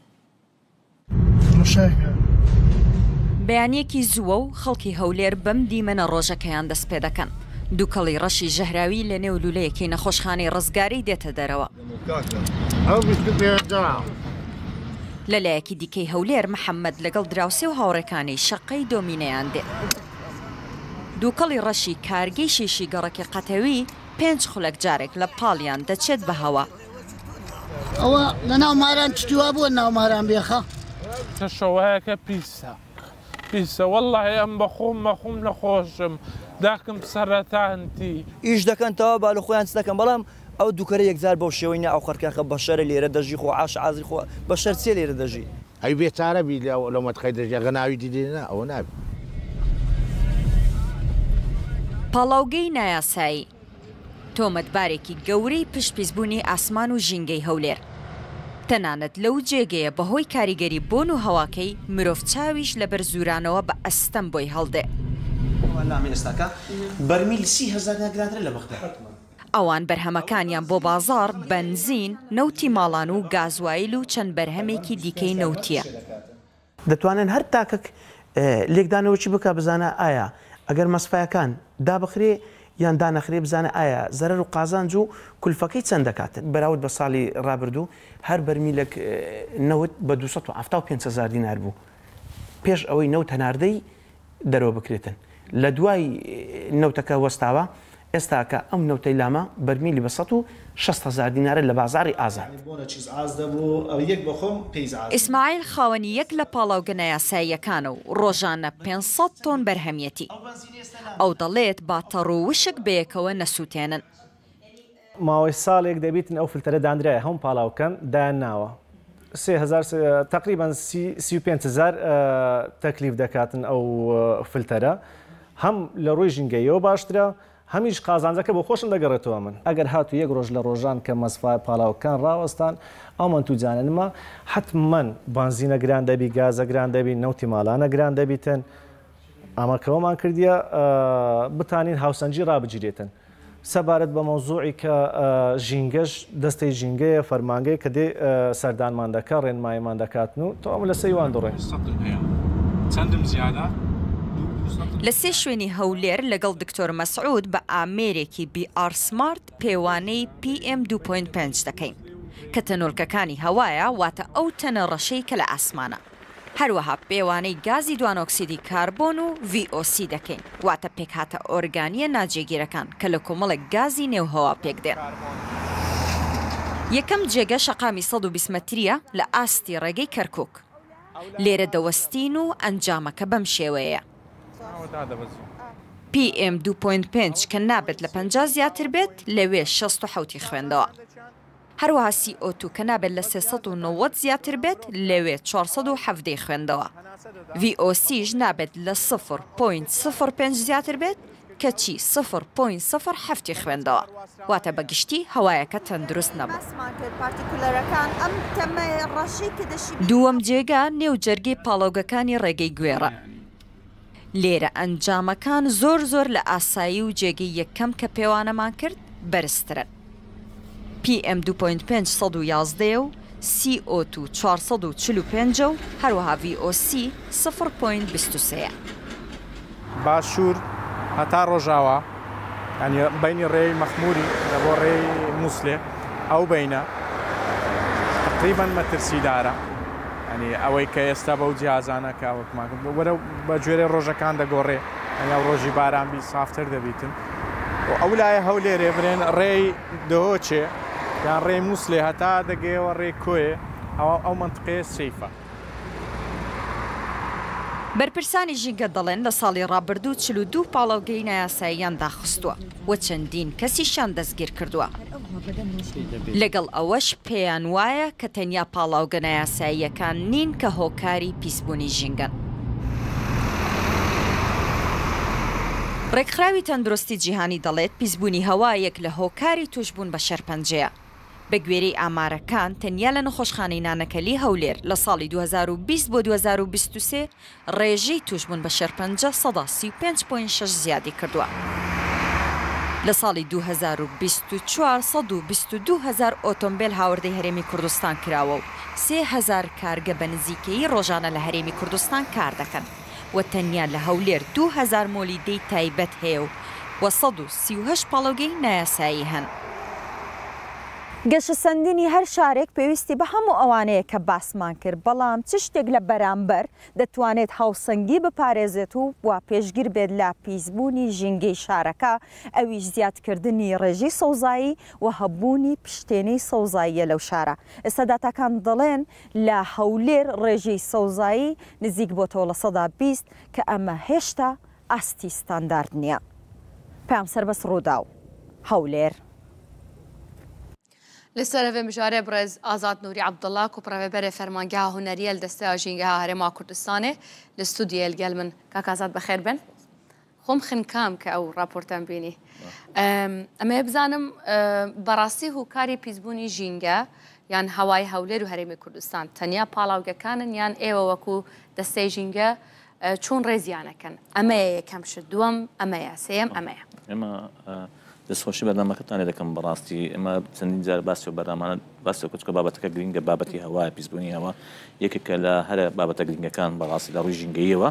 بەیانییەکی زووە و خەڵکی هەولێر بەم دیمەنە ڕۆژەکەیان دەست پێدەکەن. دووکەڵی ڕەشی ژەهراوی لەنێو لوولەیەکی نەخۆشخانەی ڕزگاری دێتە دەرەوە. لە لایەکی دیکەی هەولێر محەممەد لەگەڵ دراوسێ و هاوڕێکانی شەقەی دۆمینەیان دێت. دووکەڵی ڕەشی کارگەی شیشی گەڕەکی قەتەوی پێنج خولەک جارێک لە پاڵیان دەچێت بە هەوا. ئەوە لەناو ماران شتی وا بووە ناو ماران بێخە. کەشەوایەکە پیسە پیسە وەڵاهی ئەم بەخۆم مەخۆم نەخۆشم داکم سەرەتانتی. ئیش دەکەن تەواو با لە خۆیان چ دەکەن بەڵام ئەو دوکەرە یەکجار بەو شێوەی نا ئەو خەرکەخە بەشەرە لێرە دەژی خۆ عاش عازری خۆ بەشەر چیە لێرە دەژی. ئەی بێچارە بی لەو مەتقەی دەژی ئەگە ناوی دیدی نا ئەوە نابی. پاڵاوگەی نایاسایی، تۆمەتبارێکی گەورەی پشت پیسبوونی ئاسمان و ژینگەی هەولێر. تەنانەت لەو جێگەیە بەهۆی کاریگەری بۆن و هەواکەی مرۆڤ چاویش لەبەر زوورانەوە بە ئەستەم بۆی هەڵدێ. ئەوان بەرهەمەکانیان بۆ بازاڕ، بەنزین، نەوتی ماڵان و گازوایل و چەند بەرهەمێکی دیکەی نەوتییە. دەتوانن هەر تاکەک لێکدانەوەکی بکا بزانە ئایا ئەگەر مەسفایەکان دابخرێ یان دانەخرێ بزانە ئایا زەرەر و قازانج و کولفەکەی چەند دەکاتن. بەراورد بە ساڵی ڕابردوو هەر بەرمیلێک نەوت بە 275 هەزار دینار بوو پێش ئەوەی نەوت هەناردەی دەرەوە بکرێتن لە دوای نەوتەکە وەستاوە ئێستاکە ئەم نەوتەی لامە بەرمیلی بە 160 هەزار دینارە لە بازاڕی ئازاد. ئیسماعیل خاوەنی یەک لە پاڵاوگە نایاساییەکانە و ڕۆژانە 500 تۆن بەرهەمیەتی. ئەو دەڵێت با تەڕ و وشک بەیەکەوە نەسووتێنن. ماوەی ساڵێک دەبیتن ئەو فلتەرە دانرایە هەم پاڵاوکەن دایان ناوە 3000 تقریبا 35000 تەکلیف دەکاتن ئەو فلتەرە هەم لە ڕووی ژینگەیەوە باشترە هەمیش قازانجەکە بۆ خۆشم دەگەڕێتەوە من ئەگەر هاتوو یەک ڕۆژ لە ڕۆژان کە مەسفا پاڵاوکان ڕاوەستان ئەو مەنتوجانە نما حتمما بانزینە گران دەبی گازە گران دەبی نەوتی ماڵانە گران دەبیتن ئەمە کەوەمان کردیە بتانین هاوسەنگی ڕابگیرێتن سەبارەت بە مەوزوعی کە ژینگەش دەستەی ژینگەیە فەرمانگەیە کە دێ سەردانمان دەکا ڕێنماییمان دەکاتن و تەواو لە سەیوان دەڕۆین. لە سێ شوێنی هەولێر لەگەڵ دکتۆر مەسعود بە ئامێرێکی بی ئاڕ سمارت پێوانەی پی ئێم دوو پۆینت پێنج دەکەین کە تەنۆلکەکانی هەوایە واتە ئەو تەنە ڕەشەی کە لە ئاسمانە. هەروەها پێوانەی گازی دوانۆکسیدی کاربۆن و VOC دەکەین، واتە پێکهاتە ئۆرگانییە ناجێگیرەکان کە لە کۆمەڵێک گازی نێو هەوا پێکدێن. یەکەم جێگە شەقامی 120 مەترییە لە ئاستی ڕێگەی کەرکوک. لێرە دەوەستین و ئەنجامەکە بەم شێوەیەیە. PM دوو پۆینت پێنج کە نابێت لە 50 زیاتر بێت، لەوێ 67 ی خوێندەوە. هەروەها سی ئۆ تو کە نابێت لە 390 زیاتر بێت لەوێ 417 ی خوێندەوە. ڤی ئۆ سیش نابێت لە سفر پۆینت سفر پێنج زیاتر بێت کەچی سفر پۆینت سفر حەفت ی خوێندەوە. واتە بە گشتی هەوایەکە تەندروست نەبوو. دووەم جێگا نێو جەرگەی پاڵاوگەکانی ڕێگەی گوێڕە. لێرە ئەنجامەکان زۆر زۆر لە ئاسایی و جێگەی یەکەم کە پێوانەمان کرد بەرزترن. پی ئێم دوو پۆینت پێنج 111 یە و سی ئۆ تو 445 ە و هەروەها ڤی ئۆ سی سفر پۆینت 23 یە. باشوور هەتا ڕۆژاوا یانی بەینی ڕێی مەخموری لە بۆ ڕێی موسلێ ئەو بەینە تقریبا مەترسیدارە ینی ئەوەی کە ئێستا بەو جیازانە کە ئەوکمان وەرە بە گوێرەی ڕۆژەکان دەگۆڕێ ئەو ڕۆژی باران بی سافتر دەبیتن و ئەو لایە هەولێرێ برێن ڕێی دهۆچێ یان ڕێی موسلێ هەتا دەگەیەوە ڕێی کۆیێ ئەوە ئەو مەنتقەیە سەیفە. بەرپرسانی ژینگە دەڵێن لە ساڵی ڕابردوو 42 پاڵاوگەی نایاساییان داخستووە و چەندین کەسیشیان دەستگیرکردووە. لەگەڵ ئەوەش پێیان وایە کە تەنیا پاڵاوگە نایاساییەکان نین کە هۆکاری پیسبوونی ژینگەن. ڕێکخراوی تەندروستی جیهانی دەڵێت پیسبوونی هەوا یەک لە هۆکاری تووشبوون بە شێرپەنجەیە. بەگوێرەی ئامارەکان، تەنیا لە نەخۆشخانەی نانەکەلی هەولێر لە ساڵی 2020 بۆ 2023 ڕێژەی تووشبوون بە شێرپەنجە 35.6% زیادی کردووە. لە ساڵی 2024 122 هەزار ئۆتۆمبێل هاوردەی هەرێمی کوردستان کراوە و 3000 کارگە بە نزیکەیی ڕۆژانە لە هەرێمی کوردستان کار دەکەن و تەنیا لە هەولێر 2000 مۆلیدەی تایبەت هەیە و و 138 پاڵاوگەی نایاسایی هەن. گەشەسەندنی هەر شارێک پێویستی بە هەموو ئەوانەیە کە باسمان کرد، بەڵام چ شتێک لە بەرامبەر دەتوانێت هاوسەنگی بپارێزێت و وا پێشگر بێت لە پیسبوونی ژینگەی شارەکە، ئەویش زیادکردنی ڕێژەی سەوزایی و هەبوونی پشتێنەی سەوزاییە لەو شارە. ئێستا داتاکان دەڵێن لە هەولێر ڕێژەی سەوزایی نزیک بۆتەوە 20% کە ئەمە هێشتا ئاستی ستاندارد نییە. پەیام سەربەست ڕووداو، هەولێر. Li ser vê mijarê birêz Azad Nûrî Ebdullah ku birêveberê Fermangeha Huneriyê li Desteya Jîngeha Herêma Kurdistanê li stûdyoyê li gel min. Kak Azad bexêr bin. Xwe xinkaam کە ئەو ڕاپۆرتەم بینی. ئەمەوێ بزانم بەڕاستی هۆکاری پیسبوونی ژینگە یان هەوای هەولێر و هەرێمی کوردستان تەنیا پاڵاوگەکانن یان ئێوە وەکو دەستەی ژینگە چۆن ڕێزیانەکەن؟ ئەمەیە یەکەم شت، دووەم ئەمەیە، سێیەم ئەمەیە. ئێمە دەستخۆشی بەرنامەکەتان لێ دەکەم بەڕاستی ئێمە چەندین جار باسی ئەو بەرنامانە باسی دەکەین چونکە بابەتەکە گرینگە بابەتی هەوایە پیسبوونی هەوا یەکێکە لە هەرە بابەتە گرینگەکان بەڕاستی لە ڕووی ژینگەییەوە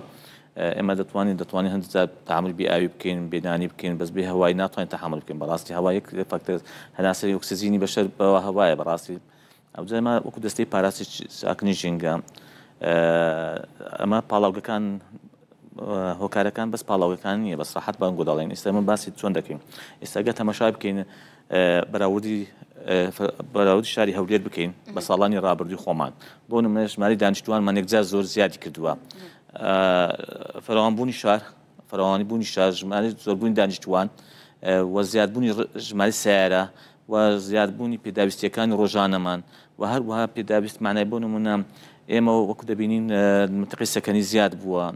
ئێمە دەتوانین دەتوانین هەندێک جار تەحەمول بێ ئاوی بکەین بێ نانی بکەین بەس بێ هەوای ناتوانین تەحەمول بکەین بەڕاستی هەوا یەک فاکتەر هەناسەی ئۆکسجینی بەشەر بە هەوایە بەڕاستی ئەوجا ئێمە وەکو دەستەی پاراستی چاکنی ژینگە ئەمە پاڵاوگەکان هۆکارەکان بەس پاڵاوگەکان نییە بەس ڕەحەت بانگۆ دەڵێن ئێستا من باسی چۆن دەکەین ئێستا گە تەمەشای بکەین بەراوردی بەراوردی شاری هەولێر بکەین بە ساڵانی ڕابردووی خۆمان بۆ نمونە ژمارەی دانیشتوانمان یەکجار زۆر زیادی کردووە فراوانبوونی شار فراوانی بوونی شار ژمارەی زۆربوونی دانیشتووان و زیادبوونی ژمارەی سەیارە و زیادبوونی پێداویستییەکانی ڕۆژانەمان و هەروەها پێداویست مانای بۆ نموونە ئێمە وەکو دەبینین منتقەی سەکەنی زیاد بووە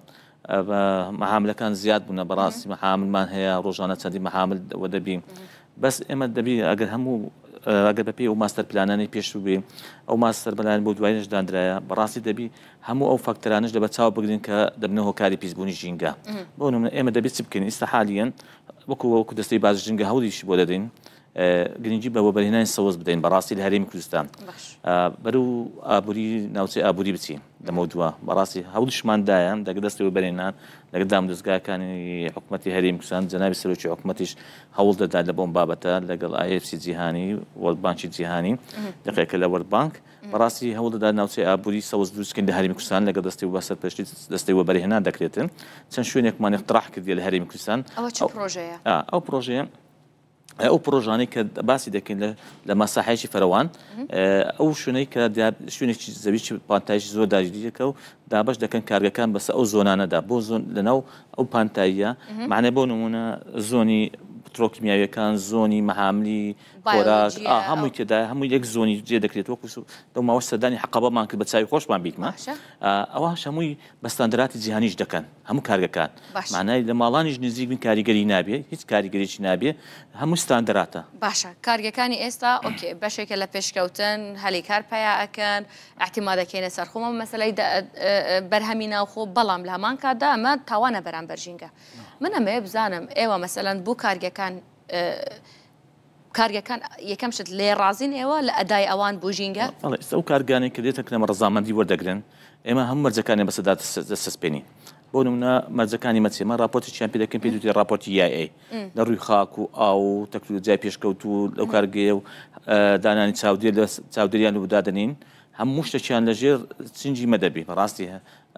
مەحاملەکان زیاد بوونە بەڕاستی مەحاملمان هەیە ڕۆژانە چەندی مەحامل وە دەبی بەس ئێمە دەبی ئەگەر هەموو ئەگەر بەپێی ئەو ماستەر پلانانەی پێشوو بێ ئەو ماستەر پلان بۆ دوایینش دانرایە بەڕاستی دەبی هەموو ئەو فاکتەرانەش لەبەر چاو بگرین کە دەبنە هۆکاری پیسبوونی ژینگە بۆ نمونە ئێمە دەبێت چ بکەین ئیستا حالیەن وەکو وەکو دەستەی باز ژینگە هەوڵیش بۆ دەدەین گرنگی بە وەبەرهێنانی سەوز بدەین بەڕاستی لە هەرێمی کوردستان بەرەو ئابووری ناوچەی ئابووری بچین لەمە دووە بەڕاستی هەوڵیشمان دایە دەگە دەستی وەبەرهێنان لەگەڵ دامودەزگاکانی حکومەتی هەرێمی کوردستان جەنابی سەرۆکی حکومەتیش هەوڵ دەدات لە بۆم بابەتە لەگەڵ IFC جیهانی وۆرد بانکی جیهانی دقێکە لە وۆرد بانک بەڕاستی هەوڵ دەدات ناوچەی ئابووری سەوز دروست بکەین لە هەرێمی کوردستان لەگەڵ دەستەی و بە سەرپەرشتی دەستەی وەبەرهێنان دەکرێتن چەند شوێنێکمان اقتراح کردیە لە هەرێمی کوردستان. ئەوە چ پرۆژەیە؟ ئەو پرۆژەیە ئەو پرۆژانەی کە باسی دەکەین لە مەساحەیەکی فراوان ئەو شوێنەی کە شوێنێکی زەویی پانتایشی زۆر داگیریەکە و دابەش دەکەن کارگەکان بەسە ئەو زۆنانەدا بۆ زۆن لەناو ئەو پانتاییە معنای بۆ نمونە زۆنی پترۆکیمیاویەکان زۆنی مەهاملی خۆراک ئا هەمووی تێدایە هەمووی یەک زۆنی جێ دەکرێت وەکو لەو ماوەش سەردانی حەقەبەمان کرد بە چاوی خۆشمان بیتمان ئەوەش هەمووی بە ستاندەراتی جیهانیش دەکەن هەموو کارگەکان مانای لە ماڵانیش نزیک بن کاریگەری نابێ هیچ کاریگەریی نابێ هەموو ستاندەراتە. باشە کارگەکانی ئێستا okay بەشێکە لە پێشکەوتن هەلی کار پەیا ئەکەن ئیعتیماد ئەکەینە سەر خۆمان مەسەلەی بەرهەمی ناوخۆ بەڵام لە هەمان کاتدا ئەمە تاوانە بەرامبەر ژینگە من ئەمەوێ بزانم ئێوە مەسەلەن بۆ کارگەکان کارگەکان یەکەم شت لێ ڕازین ئێوە لە ئەدای ئەوان بۆ ژینگە؟ بەڵێ ئێستا ئەو کارگانەی کە دێتە کنەمە ڕەزامەندی وەردەگرن ئێمە هەموو مەرجەکانیان بەسەردا دەسەسپێنین بۆ نمونە مەرجەکانی مەچێ مە ڕاپۆرتێکیان پێ دەکەین پێی دوتێ ڕاپۆرتی EIA لە ڕووی خاک و ئاو و تەکنۆلۆجیای پێشکەوتوو لەو کارگەیە و دانانی چاودێر لە چاودێریان لە دادەنین هەموو شتێکیان لەژێر چنگی مە دەبی بەڕاستی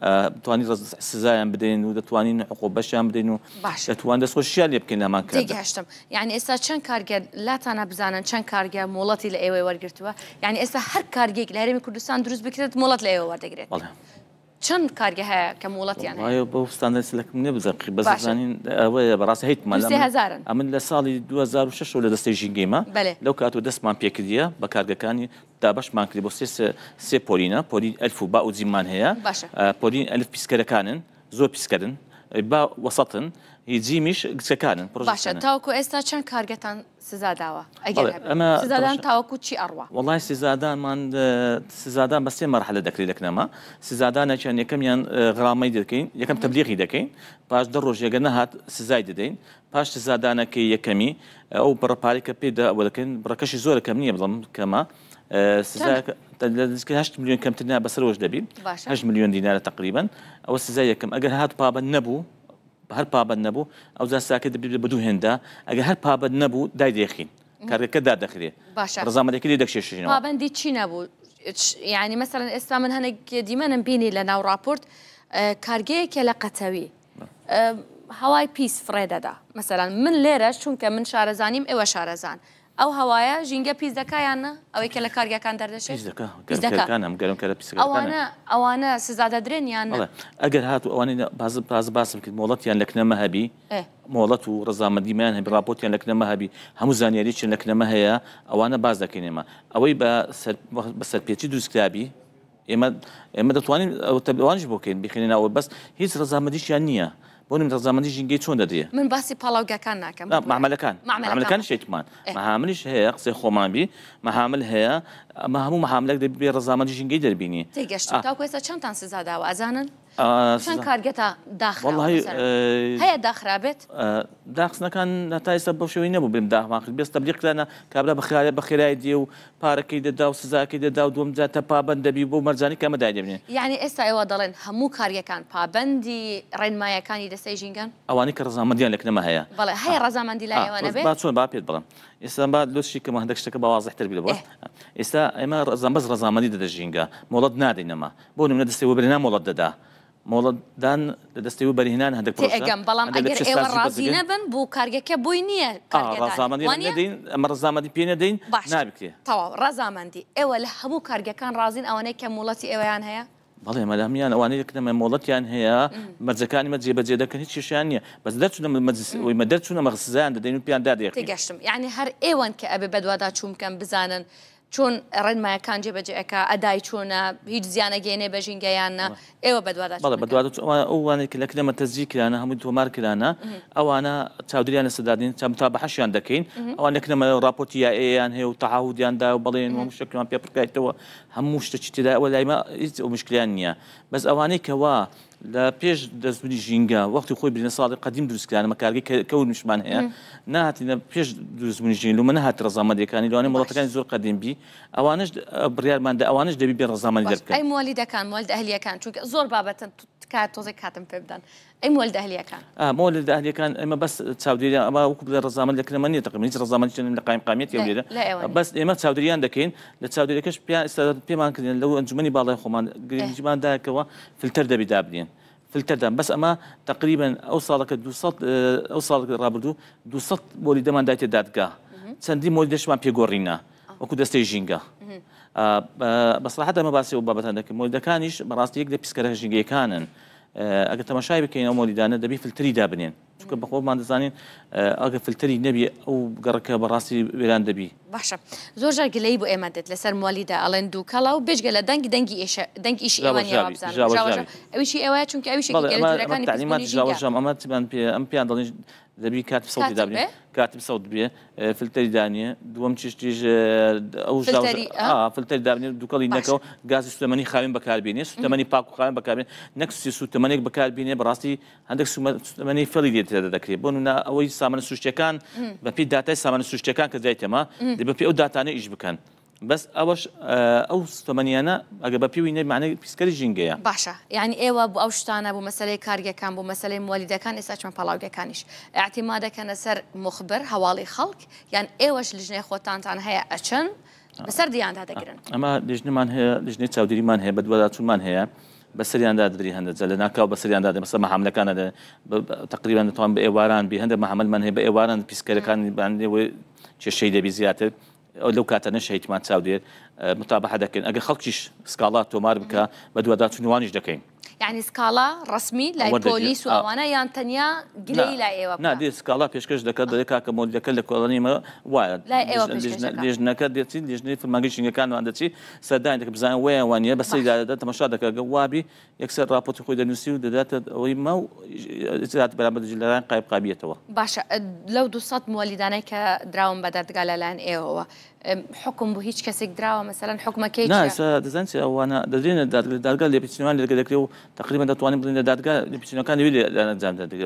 بتوانین سزایان بدەین و دەتوانین عقوبەشیان بدەین و باشە دەتوان دەستخۆشیان لێ بکەین لە هەمان کاتدا. تێگەهشتم یانی ئێستا چەند کارگە لاتانە بزانن چەند کارگە مۆڵەتی لە ئێوەی وەرگرتووە یانی ئێستا هەر کارگەیەک لە هەرێمی کوردستان دروست بکرێت مۆڵەت لە ئێوە وەردەگرێت بەڵێ. چەند کارگە هەیە کە مۆڵەتیان هەیە؟ وەڵای بەو ستاندەرە لەکم نیە بزەقی بەس باشە. دەزانین ئەوەیە بەڕاستی هەیتمان دوو سێ هەزارن. ئەمن لە ساڵی 2006 ەوە لە دەستەی ژینگەیمە بەلێ. لەو کاتەوە دەستمان پێکردیە بە کارگەکانی دابەشمان کردی بۆ سێ سێ پۆلینە پۆلی ئەلف و با و جیممان هەیە باشە. پۆلین ئەلف پیسکەرەکانن زۆر پیسکەرن با وەسەتن هی جیمیش گچکەکانن باشە پڕۆژەکانن. تاوەکو ئێستا چەند کارگەتان سزا داوە ئەگەر بەڵێ هەبێت ئەمە سزادان تەماشا تاوەکو چی ئەڕوا؟ وەڵای سزادانمان سزادان بە سێ مەرحەلە دەکرێت لە کنەما سزادانێکیان یەکەمیان غرامەی دەکەین یەکەم تەبلیغی دەکەین پاش دە ڕۆژ ئەگەر نەهات سزای دەدەین پاش سزادانەکەی یەکەمی ئەو بڕە پارەی کە پێی دا ئەوە دەکەین بڕەکەشی زۆرە کەم نییە بڵێم کەمە سزاکە لە نزیکەی هەشت ملیۆن کەمتر نا بەسەرەوەش دەبی باشە. هەشت ملیۆن دینارە تەقریبەن ئەوە سزای یەکەم ئەگەر هات پابەند نەبوو هەر پابەند نەبوو ئەوجا سزاکەی دەبێت بە دوو هێندە ئەگەر هەر پابەند نەبوو دایدەخین کارگەکە دادەخرێ باشە ڕەزامەندەکەی لێ دەکشێشینەوە. پابەندی چی نەبوو یعنی مەسەلەن ئێستا من هەنێک دیمەنم بینی لە ناو ڕاپۆرت کارگەیەکە لە قەتەوی هەوای پیس فڕێ دەدا مەسەلەن من لێرەش چونکە من شارەزانیم ئێوە شارەزان ئەو هەوایە ژینگە پیس دەکا یان نا؟ ئەوەی کە لە کارگەکان دەردەچێت؟ پیس دەکا، پیس دەکا. گەرمکەرەکان هەم گەرمکەرە پیسەکانە. ئەوانە ئەوانە سزا دەدرێن یان نا؟ بەڵێ ئەگەر هاتوو ئەوانەی تازە تازە باسم کرد مۆڵەتیان لە کنەمە هەبی ئێ. مۆڵەت و ڕەزامەندیمان هەبی ڕاپۆرتیان لە کنەمە هەبی هەموو زانیاریەکیان لە کنەمە هەیە ئەوانە باس دەکەین ئێمە ئەوەی بە سەر بە سەرپێچی دروست کرابی ئێمە ئێمە دەتوانین ئەو تەبلیغانیش بۆ بکەین بیخەینە ناوەوە بەس هیچ ڕەزامەندیشیان نییە بۆ نمونە ڕەزامەندی ژینگەی چۆن دەدرێ؟ من باسی پاڵاوگەکان ناکەم نا مەعمەلەکان مەعمەلەکان مەعمەلەکانیش هەیتمان مەعاملیش هەیە قسەی خۆمان بی مەعامل هەیە ئەمە هەموو مەعاملێک دەبی بێ ڕەزامەندی ژینگەی دەربینی تێگەشتم تاکو ئێستا چەندتان سزا داوە ئەزانن؟ چەند کارگەتا داخراوە وەڵاهی مەسەلەن؟ هەیە داخرابێت؟ داخستنەکان هەتا ئێستا بەو شێوەی نەبوو بڵێم داخمان کرد بەس تەبلیغ کرانە کابرا بە خێرایی دێ و پارەکەی دەدا و سزاکەی دەدا و دووەم جار تا پابەند دەبی بەو مەرجانەی کە ئەمە دایدەبنێ. یانی ئێستا ئێوە دەڵێن هەموو کارگەکان پابەندی ڕێنمایەکانی دەستەی ژینگەن؟ ئەوانەی کە ڕەزامەندیان لە کنەمە هەیە. بەڵێ هەیە ڕەزامەندی لای ئێوە نەبێ؟ با چۆن با پێت بڵێم ئێستا با لۆ شی کەم هەندێک شتەکە با وازحتر بێ بۆت ئێستا ئێمە بەس ڕەزامەندی دەدە ژینگە مۆڵەت نادەین ئەمە بۆ نمونە دەستەی وەبەرهێنان مۆڵەت دەدا مۆڵەت دان لە دەستەی وەبەرهێنان هەندێک پرۆژە تێئەگەم بەڵام هەندێک لە ئەگەر ئێوە پیشەسازی ڕازی بەزرگانی نەبن بۆ کارگەکە بۆی نییە ئا کارگە دانێ ڕەزامەندی وانییە؟ نەدەین ئەمە ڕەزامەندی پێ نەدەین باشە نابکرێ. تەواو ڕەزامەندی ئێوە لە هەموو کارگەکان ڕازین ئەوانەی کە مۆڵەتی ئێوەیان هەیە؟ بەڵێ ئەمە لە هەموویان ئەوانەی کە مۆڵەتیان هەیە مەرجەکانی مە جێبەجێ دەکەن هیچ کێشەیان نییە بەس دەرچوونە مەجلس ئەوەی مە دەرچوونە مە سزایان دەدەین و پێیان دادەخین. تێگەشتم یانی هەر ئێوەن کە ئەبێ بەدواداچوون بکەن بزانن چۆن ڕێنمایەکان جێبەجێ ئەکا، ئەدای چۆنە، هیچ زیان ئەگەیەنێ بە ژینگە یان نا، ئێوە بەدواداچوون بەڵێ ئەکەن. بەدواداچوون ئەوانە ئەوانەی کە لە کنەمە تەسجیل کرانە هەمووی تۆمار کرانە ئەوانە چاودێریان لەسەر دادەنین چا متابەعەشیان دەکەین ئەوان لە کنەمە ڕاپۆرتی یائێیان هەیە و تەعاهودیان داوە و بەڵێن و هەموو شتێکمان پێ پڕکرایتەوە هەموو شتێکی تێدایە ئەوە لای مە هیچ ئەو مشکلەیان نییە بەس ئەوانەی کەوا لە پێش دەستبوونی ژینگە وەختی خۆی برینە ساڵی قەدیم دروست کرانە مە کارگەی کەورمیشمان هەیە نەهاتینە پێش دروستبوونی ژینگە لۆمە نەهات ڕەزامەندیەکانی لەوانەیە مۆڵەتەکانی زۆر قەدیم بی ئەوانەش بڕیارمان دا ئەوانەش دەبی بێ ڕەزامەندی باش دەربکەن. ئەی مۆلیدەکان مۆلد ئەهلیەکان چونکە زۆر بابەتن تکایە تۆزێک کاتم پێ بدەن ئەی مۆلدە ئەهلیەکان. ئا مۆلدە ئەهلیەکان ئێمە بەس چاودێریان ئەمە وەکو بڵێ ڕەزامەند لە کنەمە نیە تەقریبەن هیچ ڕەزامەندیشیان لە قایمقامیەتی هەولێرە لە ئێوە نیە. بەس ئێمە چاودێریان دەکەین لە چاودێریەکەش پێیان ئێستا پێمان کردن لەو ئەنجومەنی باڵای خۆمان گرنگیمان دایەکەوە فلتەر دەبی دابنێن فلتەر دان بەس ئەمە تەقریبەن ئەو ساڵەکە 200 ئەو ساڵ ڕابردوو 200 مۆلیدەمان دایتە دادگا چەندین مۆلیدەشمان پێ گۆڕینە وەکو دەستەی ژینگە بە سەراحەت ئەمە باسی ئەو بابەتان دەکەین مۆلیدەکانیش بەڕاستی یەک لە پیسکەرە ژینگەیەکانن ئەگەر تەماشای بکەین ئەو مۆلیدانە دەبی فلتری دابنێن چونکە بەخۆمان دەزانین ئەگەر فلتری نەبی ئەو گەڕەکە بەڕاستی وێران دەبی. باشە زۆر جار گلەیی بۆ ئێمە دێت لەسەر مۆلیدە ئەڵێن دووکەڵە و بێجگە لە دەنگ دەنگی ئیشە دەنگ ئیشی ئێوە نییە وابزانم ژاوەژاو ئەویشی ئێوەیە چونکە ئەویش یەکێکە لە جۆرەکانی پیسبوونی ژینگە. ئەمە چیمان پێ ئەم پێیان دەڵێن دەبی کاتب سەوتی دابنێ کاتب سەوت بێ فلتەری دانێ دووەم چشتیش ئەو فلتەری دابنێ دووکەڵی نەکەوە گازی سوتەمەنی خاوێن بەکاربێنێ سوتەمەنی پاک و خاوێن بەکاربێنێ نەک سوتەمەنێک بەکاربینێ بەڕاستی هەندێک سوتەمەنی فێڵی لێ تێدا دەکرێت بۆ نمونە ئەوەی سامانە سروشتیەکان بەپێی داتای سامانە سروشتیەکان کە دایتەمە دەبێت بەپێی ئەو داتانە ئیش بکەن بەس ئەوەش ئەو سوتەمەنیانە ئەگەر بە پێوی نەبی مەعنای پیسکەری ژینگەیە. باشە یانی ئێوە بۆ ئەو شتانە بۆ مەسەلەی کارگەکان بۆ مەسەلەی موەلیدەکان ئێستا چۆن پاڵاوگەکانیش ئیعتیماد دەکەنە سەر موخبر هەواڵی خەڵک یان ئێوەش لیژنەی خۆتانتان هەیە ئەچن بەسەر دیاندا دەگرن؟ ئەمە لیژنەمان هەیە لیژنەی چاودێریمان هەیە بەدواداچوونمان هەیە بەسەریاندا دەدری هەندە جا لەناکاو بەسەریاندا دەدرێ مەسەلەن مەحاملەکان دەدرێ تەقریبەن دەتوان بە ئێواران بی هەندێک مەحاملمان هەیە بە ئێواران پیسکەرەکانی بانێ کێشەی دەبی زیاتر لەو کاتانەش هەیتمان چاودێر متابەعە دەکەین ئەگەر خەڵکیش سکاڵا تۆمار بکە بەدواداچوونوانیش دەکەین. یانی سکاڵا ڕەسمی لای پۆلیس و ئەوانە یان تەنیا گلەیی لای ئێوە بکا؟ نا دێ سکاڵا پێشکەش دەکات دەڵێ کاکە مۆلیدەکە لە کۆڵانی ئێمە وایە. لای ئێوە پێشکەش دەکات. لێژنەکە دەچی لێژنەی فەرمانگەی ژینگەکانمان دەچی سەردانی دەکات بزانێ وایە وا نییە بەسەری دادەدا تەماشا دەکات گەر وابی یەکسەر ڕاپۆرتی خۆی دەنووسی و دەداتە ئەوەی ما و ئیجرائات بەرامبەر لەلایەن قایمقامیەتەوە. باشە لەو 200 موەلیدانەی کە دراون بە دادگا لەلایەن ئێوەوە حوکم بۆ هیچ کەسێک دراوە مەسەلەن حوکمەکەی نا ئێستا دەزانی چیە ئەوانە دەدرێنە دادگا لە دادگا لێپێچینەوەیان لێ دەکرێ و تەقریبەن دەتوانین بڵێین لە دادگا لێپێچینەوەکان لەوێ لێ ئەنجام دەدرێ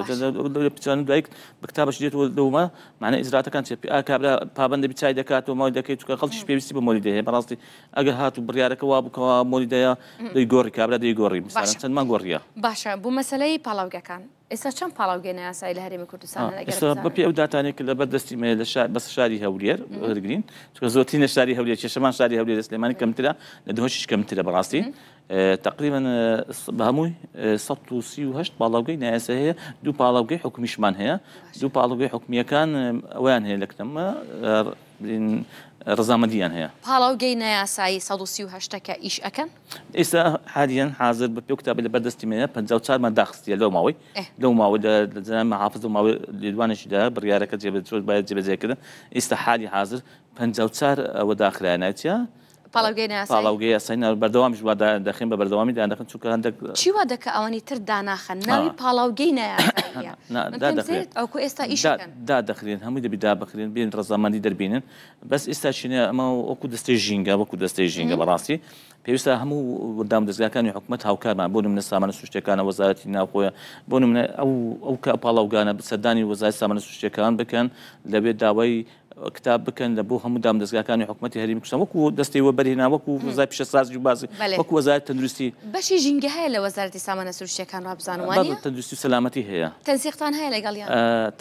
لێپێچینەوە دوای بە کتابەش دێتەوە لەومە معنای ئیجراتەکان چیە ئا کابرا پابەند دەبی چای دەکات و ماوی دەکەیت چونکە خەڵکیش پێویستی بە مۆلیدە هەیە بەڕاستی ئەگەر هاتوو بڕیارەکە وابوو کەوا مۆلیدەیە دەیگۆڕی کابرا دەیگۆڕی مثلا چەندمان گۆڕیە. باشە بۆ مەسەلەی پاڵاوگەکان ئێستا چەند پاڵاوگەی نایاسایی لە هەرێمی کوردستان هەن ئەگەر ئێستا بزانن؟ بەپێی ئەو داتانەی کە لەبەر دەستی مەیە لە شار بەس شاری هەولێر وەرگرین چونکە زۆرترین لە شاری هەولێر کێشەمان شاری هەولێر لە سلێمانی کەمترە لە دهۆکیش کەمترە بەڕاستی تقریبا بە هەمووی 138 پاڵاوگەی نایاسایی هەیە دوو پاڵاوگەی حکومیشمان هەیە دوو پاڵاوگەی حکومیەکان ئەویان هەیە لە کنەمە ڕەزامەندییان هەیە. پاڵاوگەی نایاسایی 138 کە ئیش ئەکەن؟ ئێستا حالیەن حازر بە پێ کتابی لەبەر دەستی منە 54 مان داخستیە لەو ماوەی لەو ماوەی لە جەناب محافظ لەو ماوەی لێدوانێکی دا بڕیارەکە جێبەجێ باید جێبەجێکردن ئێستا حالی حازر 54 ئەوە داخرایە ناوی چیە؟ پاڵاوگەی نایاسایی؟ پاڵاوگەی یاسایی نا بەردەوامیش وا دەخەین بە بەردەوامی دایاندەخەن چونکە هەندێک چی وا دەکا ئەوانی تر داناخەن ناوی پاڵاوگەی نایاساییە نا من پێم دادەخرێن سەیرە ئەوکو ئێستا ئیش دا ئەکەن. دادەخرێن هەمووی دەبی دابخرێن بێن ڕەزامەندی دەربینن بەس ئێستا چینە ئەمە وەکو دەستەی ژینگە وەکو دەستەی ژینگە بەڕاستی پێویستە هەموو دامودەزگاکانی حکومەت هاوکارمان بۆ نمونە سامانە سروشتیەکانە وەزارەتی ناوخۆیە بۆ نمونە ئەو ئەو پاڵاوگانە سەردانی وەزارەتی سامانە سروشتیەکان بکەن لەوێ داوای کتاب بکەن لە بۆ هەموو دامودەزگاکانی حکومەتی هەرێمی کوردستان وەکو دەستەی وەبەرهێنان وەکو وەزارەتی پیشەسازی و بازی وەکو وەزارەتی تەندروستی. بەشی ژینگە هەیە لە وەزارەتی سامانە سروشتیەکان وابزانم وانیە؟ بەڵێ تەندروستی و سەلامەتی هەیە. تەنسیقتان هەیە لەگەڵیان؟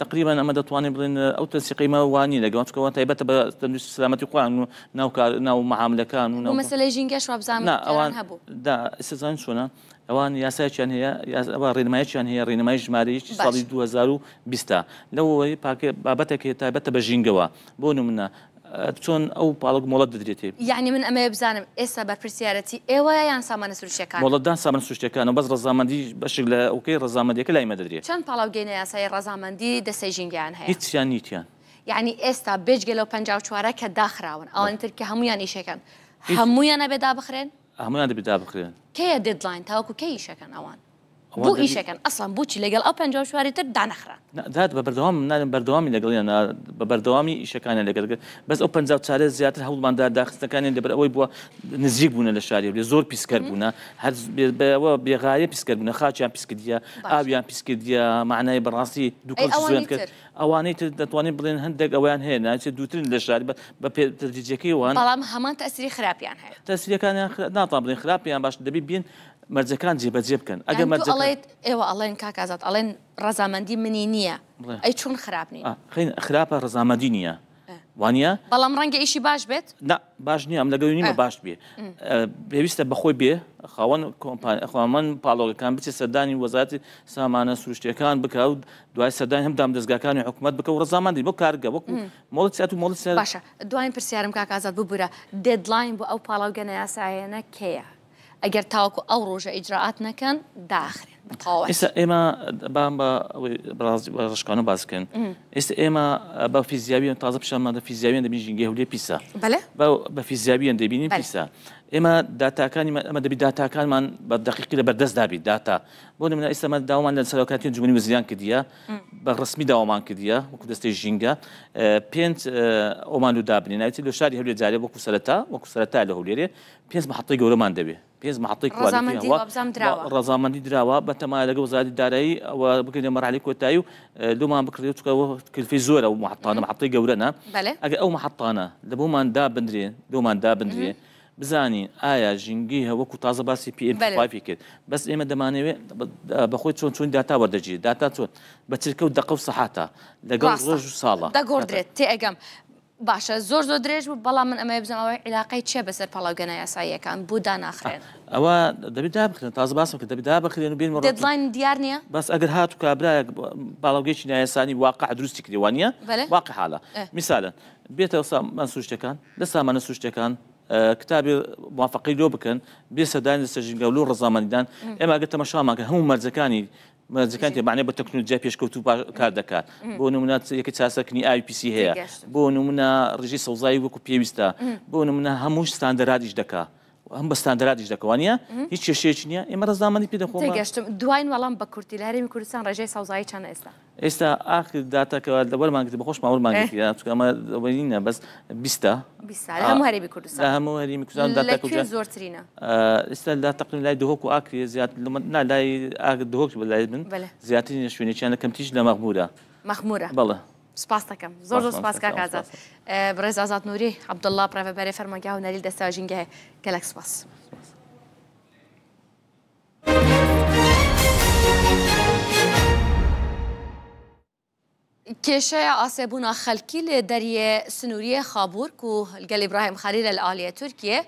تەقریبەن ئەمە دەتوانین بڵێین ئەو تەنسیقەی مە وا نیە لەگەڵ چونکە ئەوان تایبەتە بە تەندروستی و سەلامەتی خۆیان و ناو کار ناو مەعاملەکان و بۆ مەسەلەی ژینگەش وابزانم نا ئەوان جاران هەبوو. دا ئێستا زانین چۆنە ئەوان یاسایەکیان هەیە ئەوە ڕێنمایەکیان هەیە ڕێنمای ژمارە یەکی ساڵی 2020 لەوەی پاکە بابەتێک هەیە تایبەتە بە ژینگەوە بۆ نمونە چۆن ئەو پاڵک مۆڵەت دەدرێتێ. یەعنی من ئەمەوێ بزانم ئێستا بەرپرسیارەتی ئێوەیە یان سامانە سروشتیەکان؟ مۆڵەتدان سامانە سروشتیەکانە بەس ڕەزامەندی بەشێک لە ئەوکەی ڕەزامەندیەکە لای مە دەدرێ. چەند پاڵاوگەی نایاسایی ڕەزامەندی دەستەی ژینگەیان هەیە؟ هیچیان نیتیان. یەعنی ئێستا بێجگە لەو 54ە کە داخراون ئەوانی تر کە هەموویان ئیشەکەن هەموویان ئەبێ دابخرێن؟ هەموویان دەبێت دابخرێن. کەیە deadline تاوەکو کەی ئیشەکەن ئەوان؟ بۆ ئیشەکەن ئەسڵەن بۆچی لەگەڵ ئەو 54 تر دانەخران؟ داد بە بەردەوام نالێم بەردەوامی لەگەڵیان بە بەردەوامی ئیشەکانیان لەگەڵ بەس ئەو 54 زیاتر هەوڵمان دا داخستنەکانیان لەبەر ئەوەی بووە نزیک بوونە لە شاری هەولێر زۆر پیسکەر بوونە هەر بەوە بێغایە پیسکەر بوونە خاچیان پیس کردیە ئاویان پیس کردیە معنای بەڕاستی دووکەڵ زۆریان کرد ئەوانەی تر دەتوانین بڵێن هەندێک ئەویان هەیە ناچێت دووترن لە شاری بە تەدریجەکەی وان بەڵام هەمان تەسری خراپیان هەیە تەسریەکانیان ناتوان بڵێن خراپیان باش دەبی بین مەرجەکان جێبەجێ بکەن ئەگەر مەرجەکان ئەڵێت ئێوە ئەڵێن کاک ئازاد ئەڵێن ڕەزامەندی منی نییە ئەی چۆن خراپ نین؟ خراپە ڕەزامەندی نییە وانە؟ بەڵام ڕەنگە ئیشی باش بێت؟ نا باش نییە ئەم لەگەڵ نیمە باش بێ پێویستە بەخۆی بێ خاوەن کۆمپانی خاوەن پاڵۆگەکان بچێت سەردانی وەزارەتی سامانە سروشتیەکان بکە و دوای سەردانی هەم دامودەزگاکانی حکومەت بکە و ڕەزامەندی بۆ کارگە وەکو مۆڵەت سیات و مۆڵەت سیات باشە دواین پرسیارم کاک ئازاد ببورە deadline بۆ ئەو پاڵاوگە نایاسایانە کەیە؟ ئەگەر تاوەکو ئەو ڕۆژە ئیجرائات نەکەن داخرێن بە تەواوەتی. ئێستا ئێمە با بە بە ڕشکانە باس بکەن ئێستا ئێمە بە فیزیاویان تازە پیشانماندا فیزیاویان دەبین ژینگەی هەولێر پیسە بەلێ بە فیزیاویان دەبینین پیسە ئێمە داتاکانی ئەمە دەبی داتاکانمان بە دەقیقی لە بەردەست دابی داتا بۆ نمونە ئێستا مە داوامان لە سەرۆکایەتی ئەنجومەنی وەزیران کردیە بە ڕسمی داوامان کردیە وەکو دەستەی ژینگە پێنج ئۆمان و دابنێ ناوی لە شاری هەولێر جارێ وەکو سەرەتا وەکو سەرەتا لە هەولێرێ پێنج محەتەی گەورەمان دەوێ پێنج محەتەی کوالیتی ڕەزامەندی هەوا وابزانم دراوە. ڕەزامەندی دراوە بەتەمایە لەگەڵ وەزارەتی دارایی ئەوە بگەینە مەرحەلەی کۆتایی و لۆمان بکڕێ چونکە ئەوە کلفەی زۆرە ئەو محەتانە محەتەی گەورەنە بەلێ. ئەگەر ئەو محەتانە لە بۆمان دابنرێ لۆمان دابنرێ بزانین ئایا ژینگەی هە وەکو تازە باسی پی ئێم تی فایڤی کرد بەس ئێمە دەمانەوێ بەخۆی چۆن چۆن داتا وەردەگیرێت داتا چۆن بە چرکە و دەقە و سەحاتە لەگەڵ ڕۆژ و ساڵە دەگۆڕدرێت تێئەگەم باشە زۆر زۆر درێژ بوو بەڵام من ئەمەوێ بزانم ئەوە عیلاقەی چیە بەسەر پاڵاوگە نایاساییەکان بۆ داناخرێن؟ ئەوە دەبێت دابخرێن تازە باسم کرد دەبێت دابخرێن و بێن deadline دیار نییە؟ بەس ئەگەر هاتوو کابرایەک پاڵاوگەیەکی نایاسانی واقع دروستی کردی وانییە؟ واقع حاڵە میسالەن بێتەوە سامان سروشتەکان لە سامانە سروشتەکان. کتابی موافقەی لۆ بکەن بێ سەردانی لەسەر ژینگە و لۆ ڕەزامەندیدان ئێمە ئەگەر تەماشامان کرد هەموو مەرجەکانی مەرجەکان تێ معنی بە تەکنۆلۆژیای پێشکەوتوو کار دەکات بۆ نمونە یەکە چارەسەرکردنی ئاوی پیسی هەیە بۆ نمونە ڕێژەی سەوزایی وەکو پێویستە بۆ نمونە هەموو ستاندەرادیش دەکا هەم بە ستاندەرادیش دەکا وانە هیچ کێشەیەکی نییە ئێمە ڕەزامەندی پێ دەخۆم تێگەشتم دواین وەڵام بە کورتی لە هەرێمی کوردستان ڕێژەی سەوزایی چەندە ئێستا؟ ئێستا ئاخر داتاکە وەرمان گرت بەخۆشمان وەرمان گرت چونکە ئەمە ئەوەی نییە بەس بیستە بیستە لە هەموو هەرێمی کوردستان لە هەموو هەرێمی کوردستان لە داتاکە کوێ زۆرترینە؟ ئێستا لە تەقریبا لای دهۆک و ئاکرێ زیاد نا لای ئاگر دهۆک بە لای من بەلێ. زیاترینە شوێنێکیان لە کەمتریش لە مەخموورە مەخموورە بەڵێ. سپاس دەکەم زۆر زۆر سپاس سپاس کاک مامۆستا ئازاد بەڕێز ئازاد نوری عەبدوڵڵا بەڕێوەبەری فەرمانگەی هونەری دەستەوە ژینگەیە گەلەک سپاس. کێشەیە ئاسێبوونا خەلکی لە دەریێ سنووریێ خابوور کو گەل ئیبراهیم خەلیل لە ئالیێ تورکیێ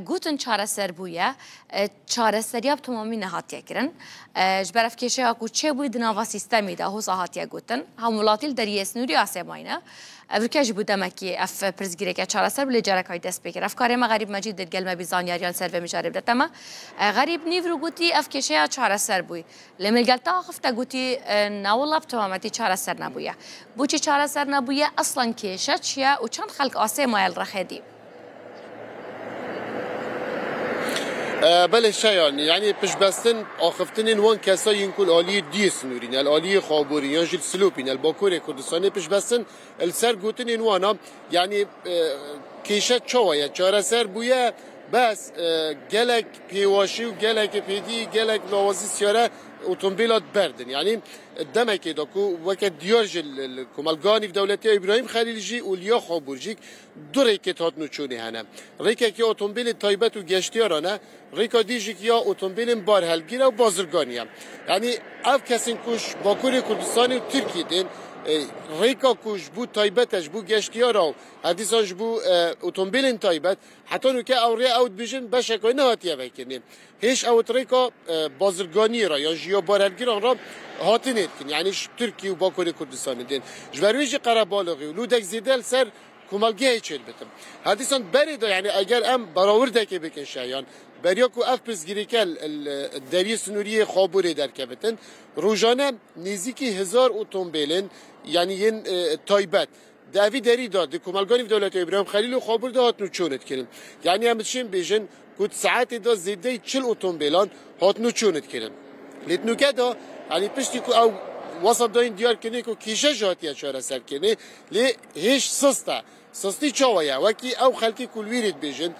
گوتن چارەسەر بوویە چارەسەریا bi temamî nehatiye kirin. Ji ber ev kêşeya ku çêbûyî di nava sîstemê de hosa hatiye gotin. Hemwelatî li deriyê sinûrî asê mayne. Ev rike ji bo demekî ev pirsgirêke çareser bû lê carek hay dest pê kir. Ev karê me Xerîb Mecîd dê gel me bî zanyariyan ser vê mijarê bide te me. Xerîb nîvro gotî ev kêşeya çareser bûyî. Lê min gel te axifte gotî na wela bi tewametî çareser nebûye. Boçî çareser nebûye eslen kêşe çi ye û çend xelk asê maye li rexê dî. Belê şeyan yanî piştbestin axiftinên wan kesa yên ku li aliyê diyê sinûrî ne li aliyê Xaborî yan jî li Silopî ne li Bakurê Kurdistanê piştbestin li ser gotinên wan a yanî kêşe çawa ye çareser bûye bes gelek pêwaşî û gelek pêdî gelek lawazî siyare otomobîla berdin yanî demekê de ku weke diyar ji li komelgeha nîvdewletiya Îbrahîm Xelîl jî û li ya Xabûr jî du rêkê hatin û çûnê hene. Rêkek ya otomobîlên taybet û geştiyaran e, rêka dî jî ya otomobîlên barhelgîr e û bazirganî ye. Yanî ev kesên ku ji Bakurê Kurdistanê û Tirkiyê tên, rêka ku ji bo taybet e, ji bo geştiyara û herdîsan ji bo otomobîlên taybet, heta nûke ew rê ew dibêjin beşek wê nehatiye vekirinê. Hêj ew di rêka bazirganiyê re yan jî ya barhelgiran re hatinê dikin. Yanî ji Tirkiye û Bakurê Kurdistanê tên. Ji ber wê jî qerebalixî û lûdek zêde li ser komelgehê çêdibitin. Her dîsan berê de yanî eger em berawirdekê bikin şeyan beriya ku ev pirsgirêke li deriyê sinûriyê Xabûrê derkevitin, rojane nêzîkî hezar otombêlên yanî yên taybet di evî derî de di komelganî dewleta Îbrahîm Xelîl û Xabûr de hatin û çûn dikirin. Yanî em dişên bêjin ku di saetê de zêdeyî 40 otombêlan hatin û çûn dikirin. Lê di nûke de yanî piştî ku ew wesa dayîn diyar kirinê ku kêşe jî hatiye çareserkirinê lê hêj sist e. Sistî çawa ye? Wekî ew xelkê ku li wî rê dibêjin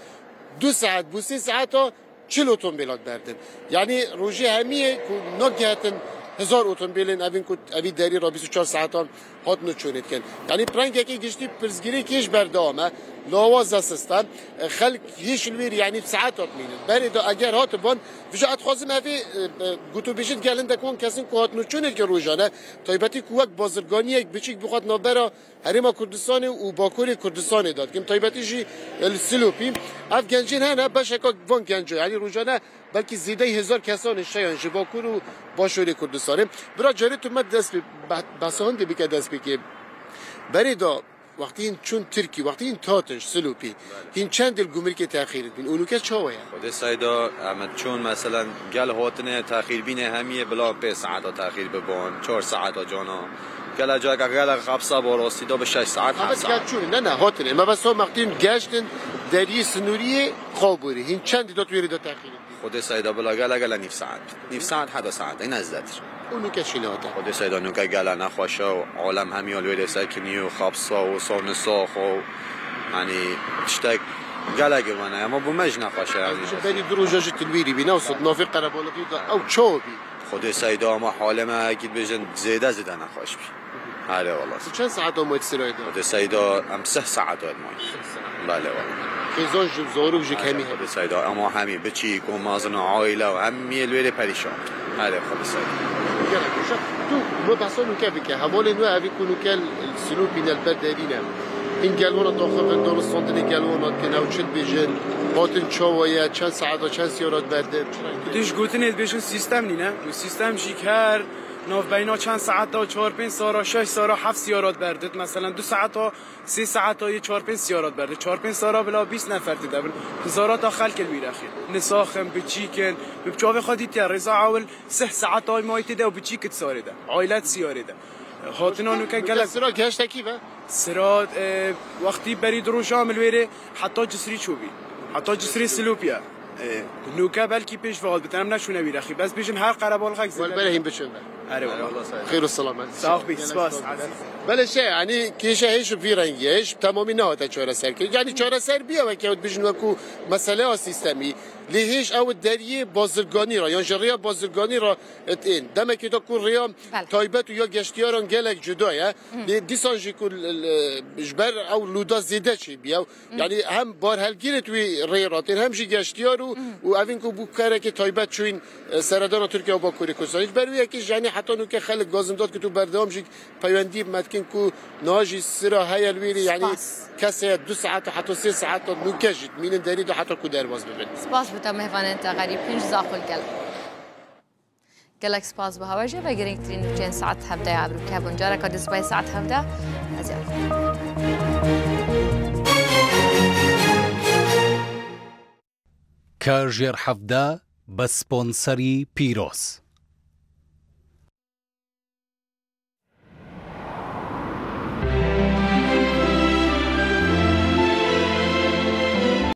du saet bû sê saeta 40 otombêlan berdin. Yanî rojê hemiyê ku nagihetin hezar otombêlên evên ku evî derî re 24 saetan hatin û çûnê dikin. Yanî pirengekê giştî pirsgirêk hêj berdewam e. Lawaz e sist e. Xelk hêj li wê rê yanî bi saetan dimînin. Berê de eger hatiban vija ez dixwazim evê gotûbêjin gel hindek wan kesin ku hatin û çûnê dikin rojane taybetî ku wek bazirganiyek biçîk bixwe di navbera Herêma Kurdistanê û Bakurê Kurdistanê de dikim taybetî jî li Silopî ev gencên hene beşeka van genco yanî rojane belkî zêdeyî hezar kesanê şeyan ji Bakur û Başûrê Kurdistanê bira carê tu me dest pê behsa hindê bike dest pê kê berê de wextî hîn çûn Tirkî wextî hîn tatin ji Silopî hîn çend li gumrikê texîr dibîn û nûke çawa ye? Xwedê seyda em çûn meselen gel hatine texîr bîne hemiyê bila pê saeta texîr bibon 4 saeta cana gele cayeka gele xebsa bo rastî da bi 6 saet 7 Ev saet. gel çûn ne ne hatin me bes wextî geştin deriyê sinûriyê Xabûrê hîn çendî da tu wêrê da texîr dibîn. Xwedê seyda bila gele gele nîv saet nîv saet heta saet ê nezdetir. û nûke çî nehate. Xwedê seyda nûke gele nexweşe û alem hemiya li wêrê sekinî û xebsa û sa û nisax û yanî tiştek gelek wan e ema bo me jî nexweş e yanî. Ez dijim berî du roja jî tu li wêrî bî ne wisa di navê qerebalixî de ew çawa bî? Xwedê seyda ema halê me yekî dibêjin zêde zêde nexweş bî. Erê wela. Tu çend saeta mayî di sirayê de? Xwedê seyda em sih saeta mayî. Belê wela. Xêzan ji zarok jî hemî hene. Xwedê seyda ema hemî biçîk û mezin û aîle û hemî li wêrê perîşan. Erê Xwedê seyda. Gelek xweş e. Tu me behsa nûke bike. Hevalên we evî ku nûke li Silopî ne li ber derî ne. Hîn gel wan daxivin, danûstandinê gel wan dikin, ew çi dibêjin, hatin çawa ye, çend saeta, çend siyarat berdin, çi reng Dij gotinê dibêjin sîstem nîne û sîstem jî her ناڤبەینا چەند سەعەتا چوار پێنج سارا شەش سارا هەفت سیارات بەردت مەسەلەن دو سەعەتا سێ سەعەتا یە چوار پێنج سیارات بەردت چوار پێنج سارا بلا 20 نەفەر تێ دەبن هزارا تا خەلک الویرەخی نساخن بچیکن بچاوێ خو دیتیە ڕێزا عەول سه سەعەتا مای تێدە و بچیکت سارێ دە عایلەت سیارێ دە هاتنا نوکە گەلەک سرا گهشتە کی بە؟ سرا وەختی بەری دروژا ملوێرێ حەتا جسری چوبی حەتا جسری سلوپیە نوکە بەلکی پێش ڤات بتەنم نەچونە ویرەخی بەس بیژم هەر قەرەباڵغەک زێدە وەل بەرە هین بچن بە. ئەرێ وەڵا. خێر و سەلامەت. ساغ بی سپاس عەزیز. بەلێ شێ یانی کێشە هێش ڤی ڕەنگیە هێش تەمامی نەهاتە چارەسەر کرد یانی چارەسەر بیە وەکی ئەوت بژن وەکو مەسەلەیا سیستەمی لێ هێش ئەوت دەریێ بازرگانی ڕا یان ژە ڕێیا بازرگانی ڕا ئێن دەمەکی دا کو ڕێیا تایبەت و یا گەشتیاران گەلەک جودایە لێ دیسان ژی کو ژبەر ئەو لودا زێدە چێ بیە و یانی هەم بارهەلگیرت وی ڕێ ڕا تێن هەم ژی گەشتیار و و ئەڤین کو بوو کارێکی تایبەت چوین سەردانا تورکیا و باکووری کوردستان هیچ بەر ویەکیش یانی حتا نوکە خەلک گازندات کت و بەردەوام ژی پەیوەندی مەتکن کو ناژی سرا هەیە لویری یانی سپاس. کەسێ دو ساعت و حتا سێ ساعت نوکە ژیت مینن دەری دو حتا کو دەرباز ببن. سپاس بۆ تە مێڤانێن تە غەریب پینج زاخۆل گەل. گەلەک سپاس بۆ هەوەژێ بە گرنگترین نوچەیەن ساعت 17 ئابروو کە بوون جارەکە دەسبای ساعت 17 ئەزیان. کاژێر 17 بە سپۆنسەری پیرۆز.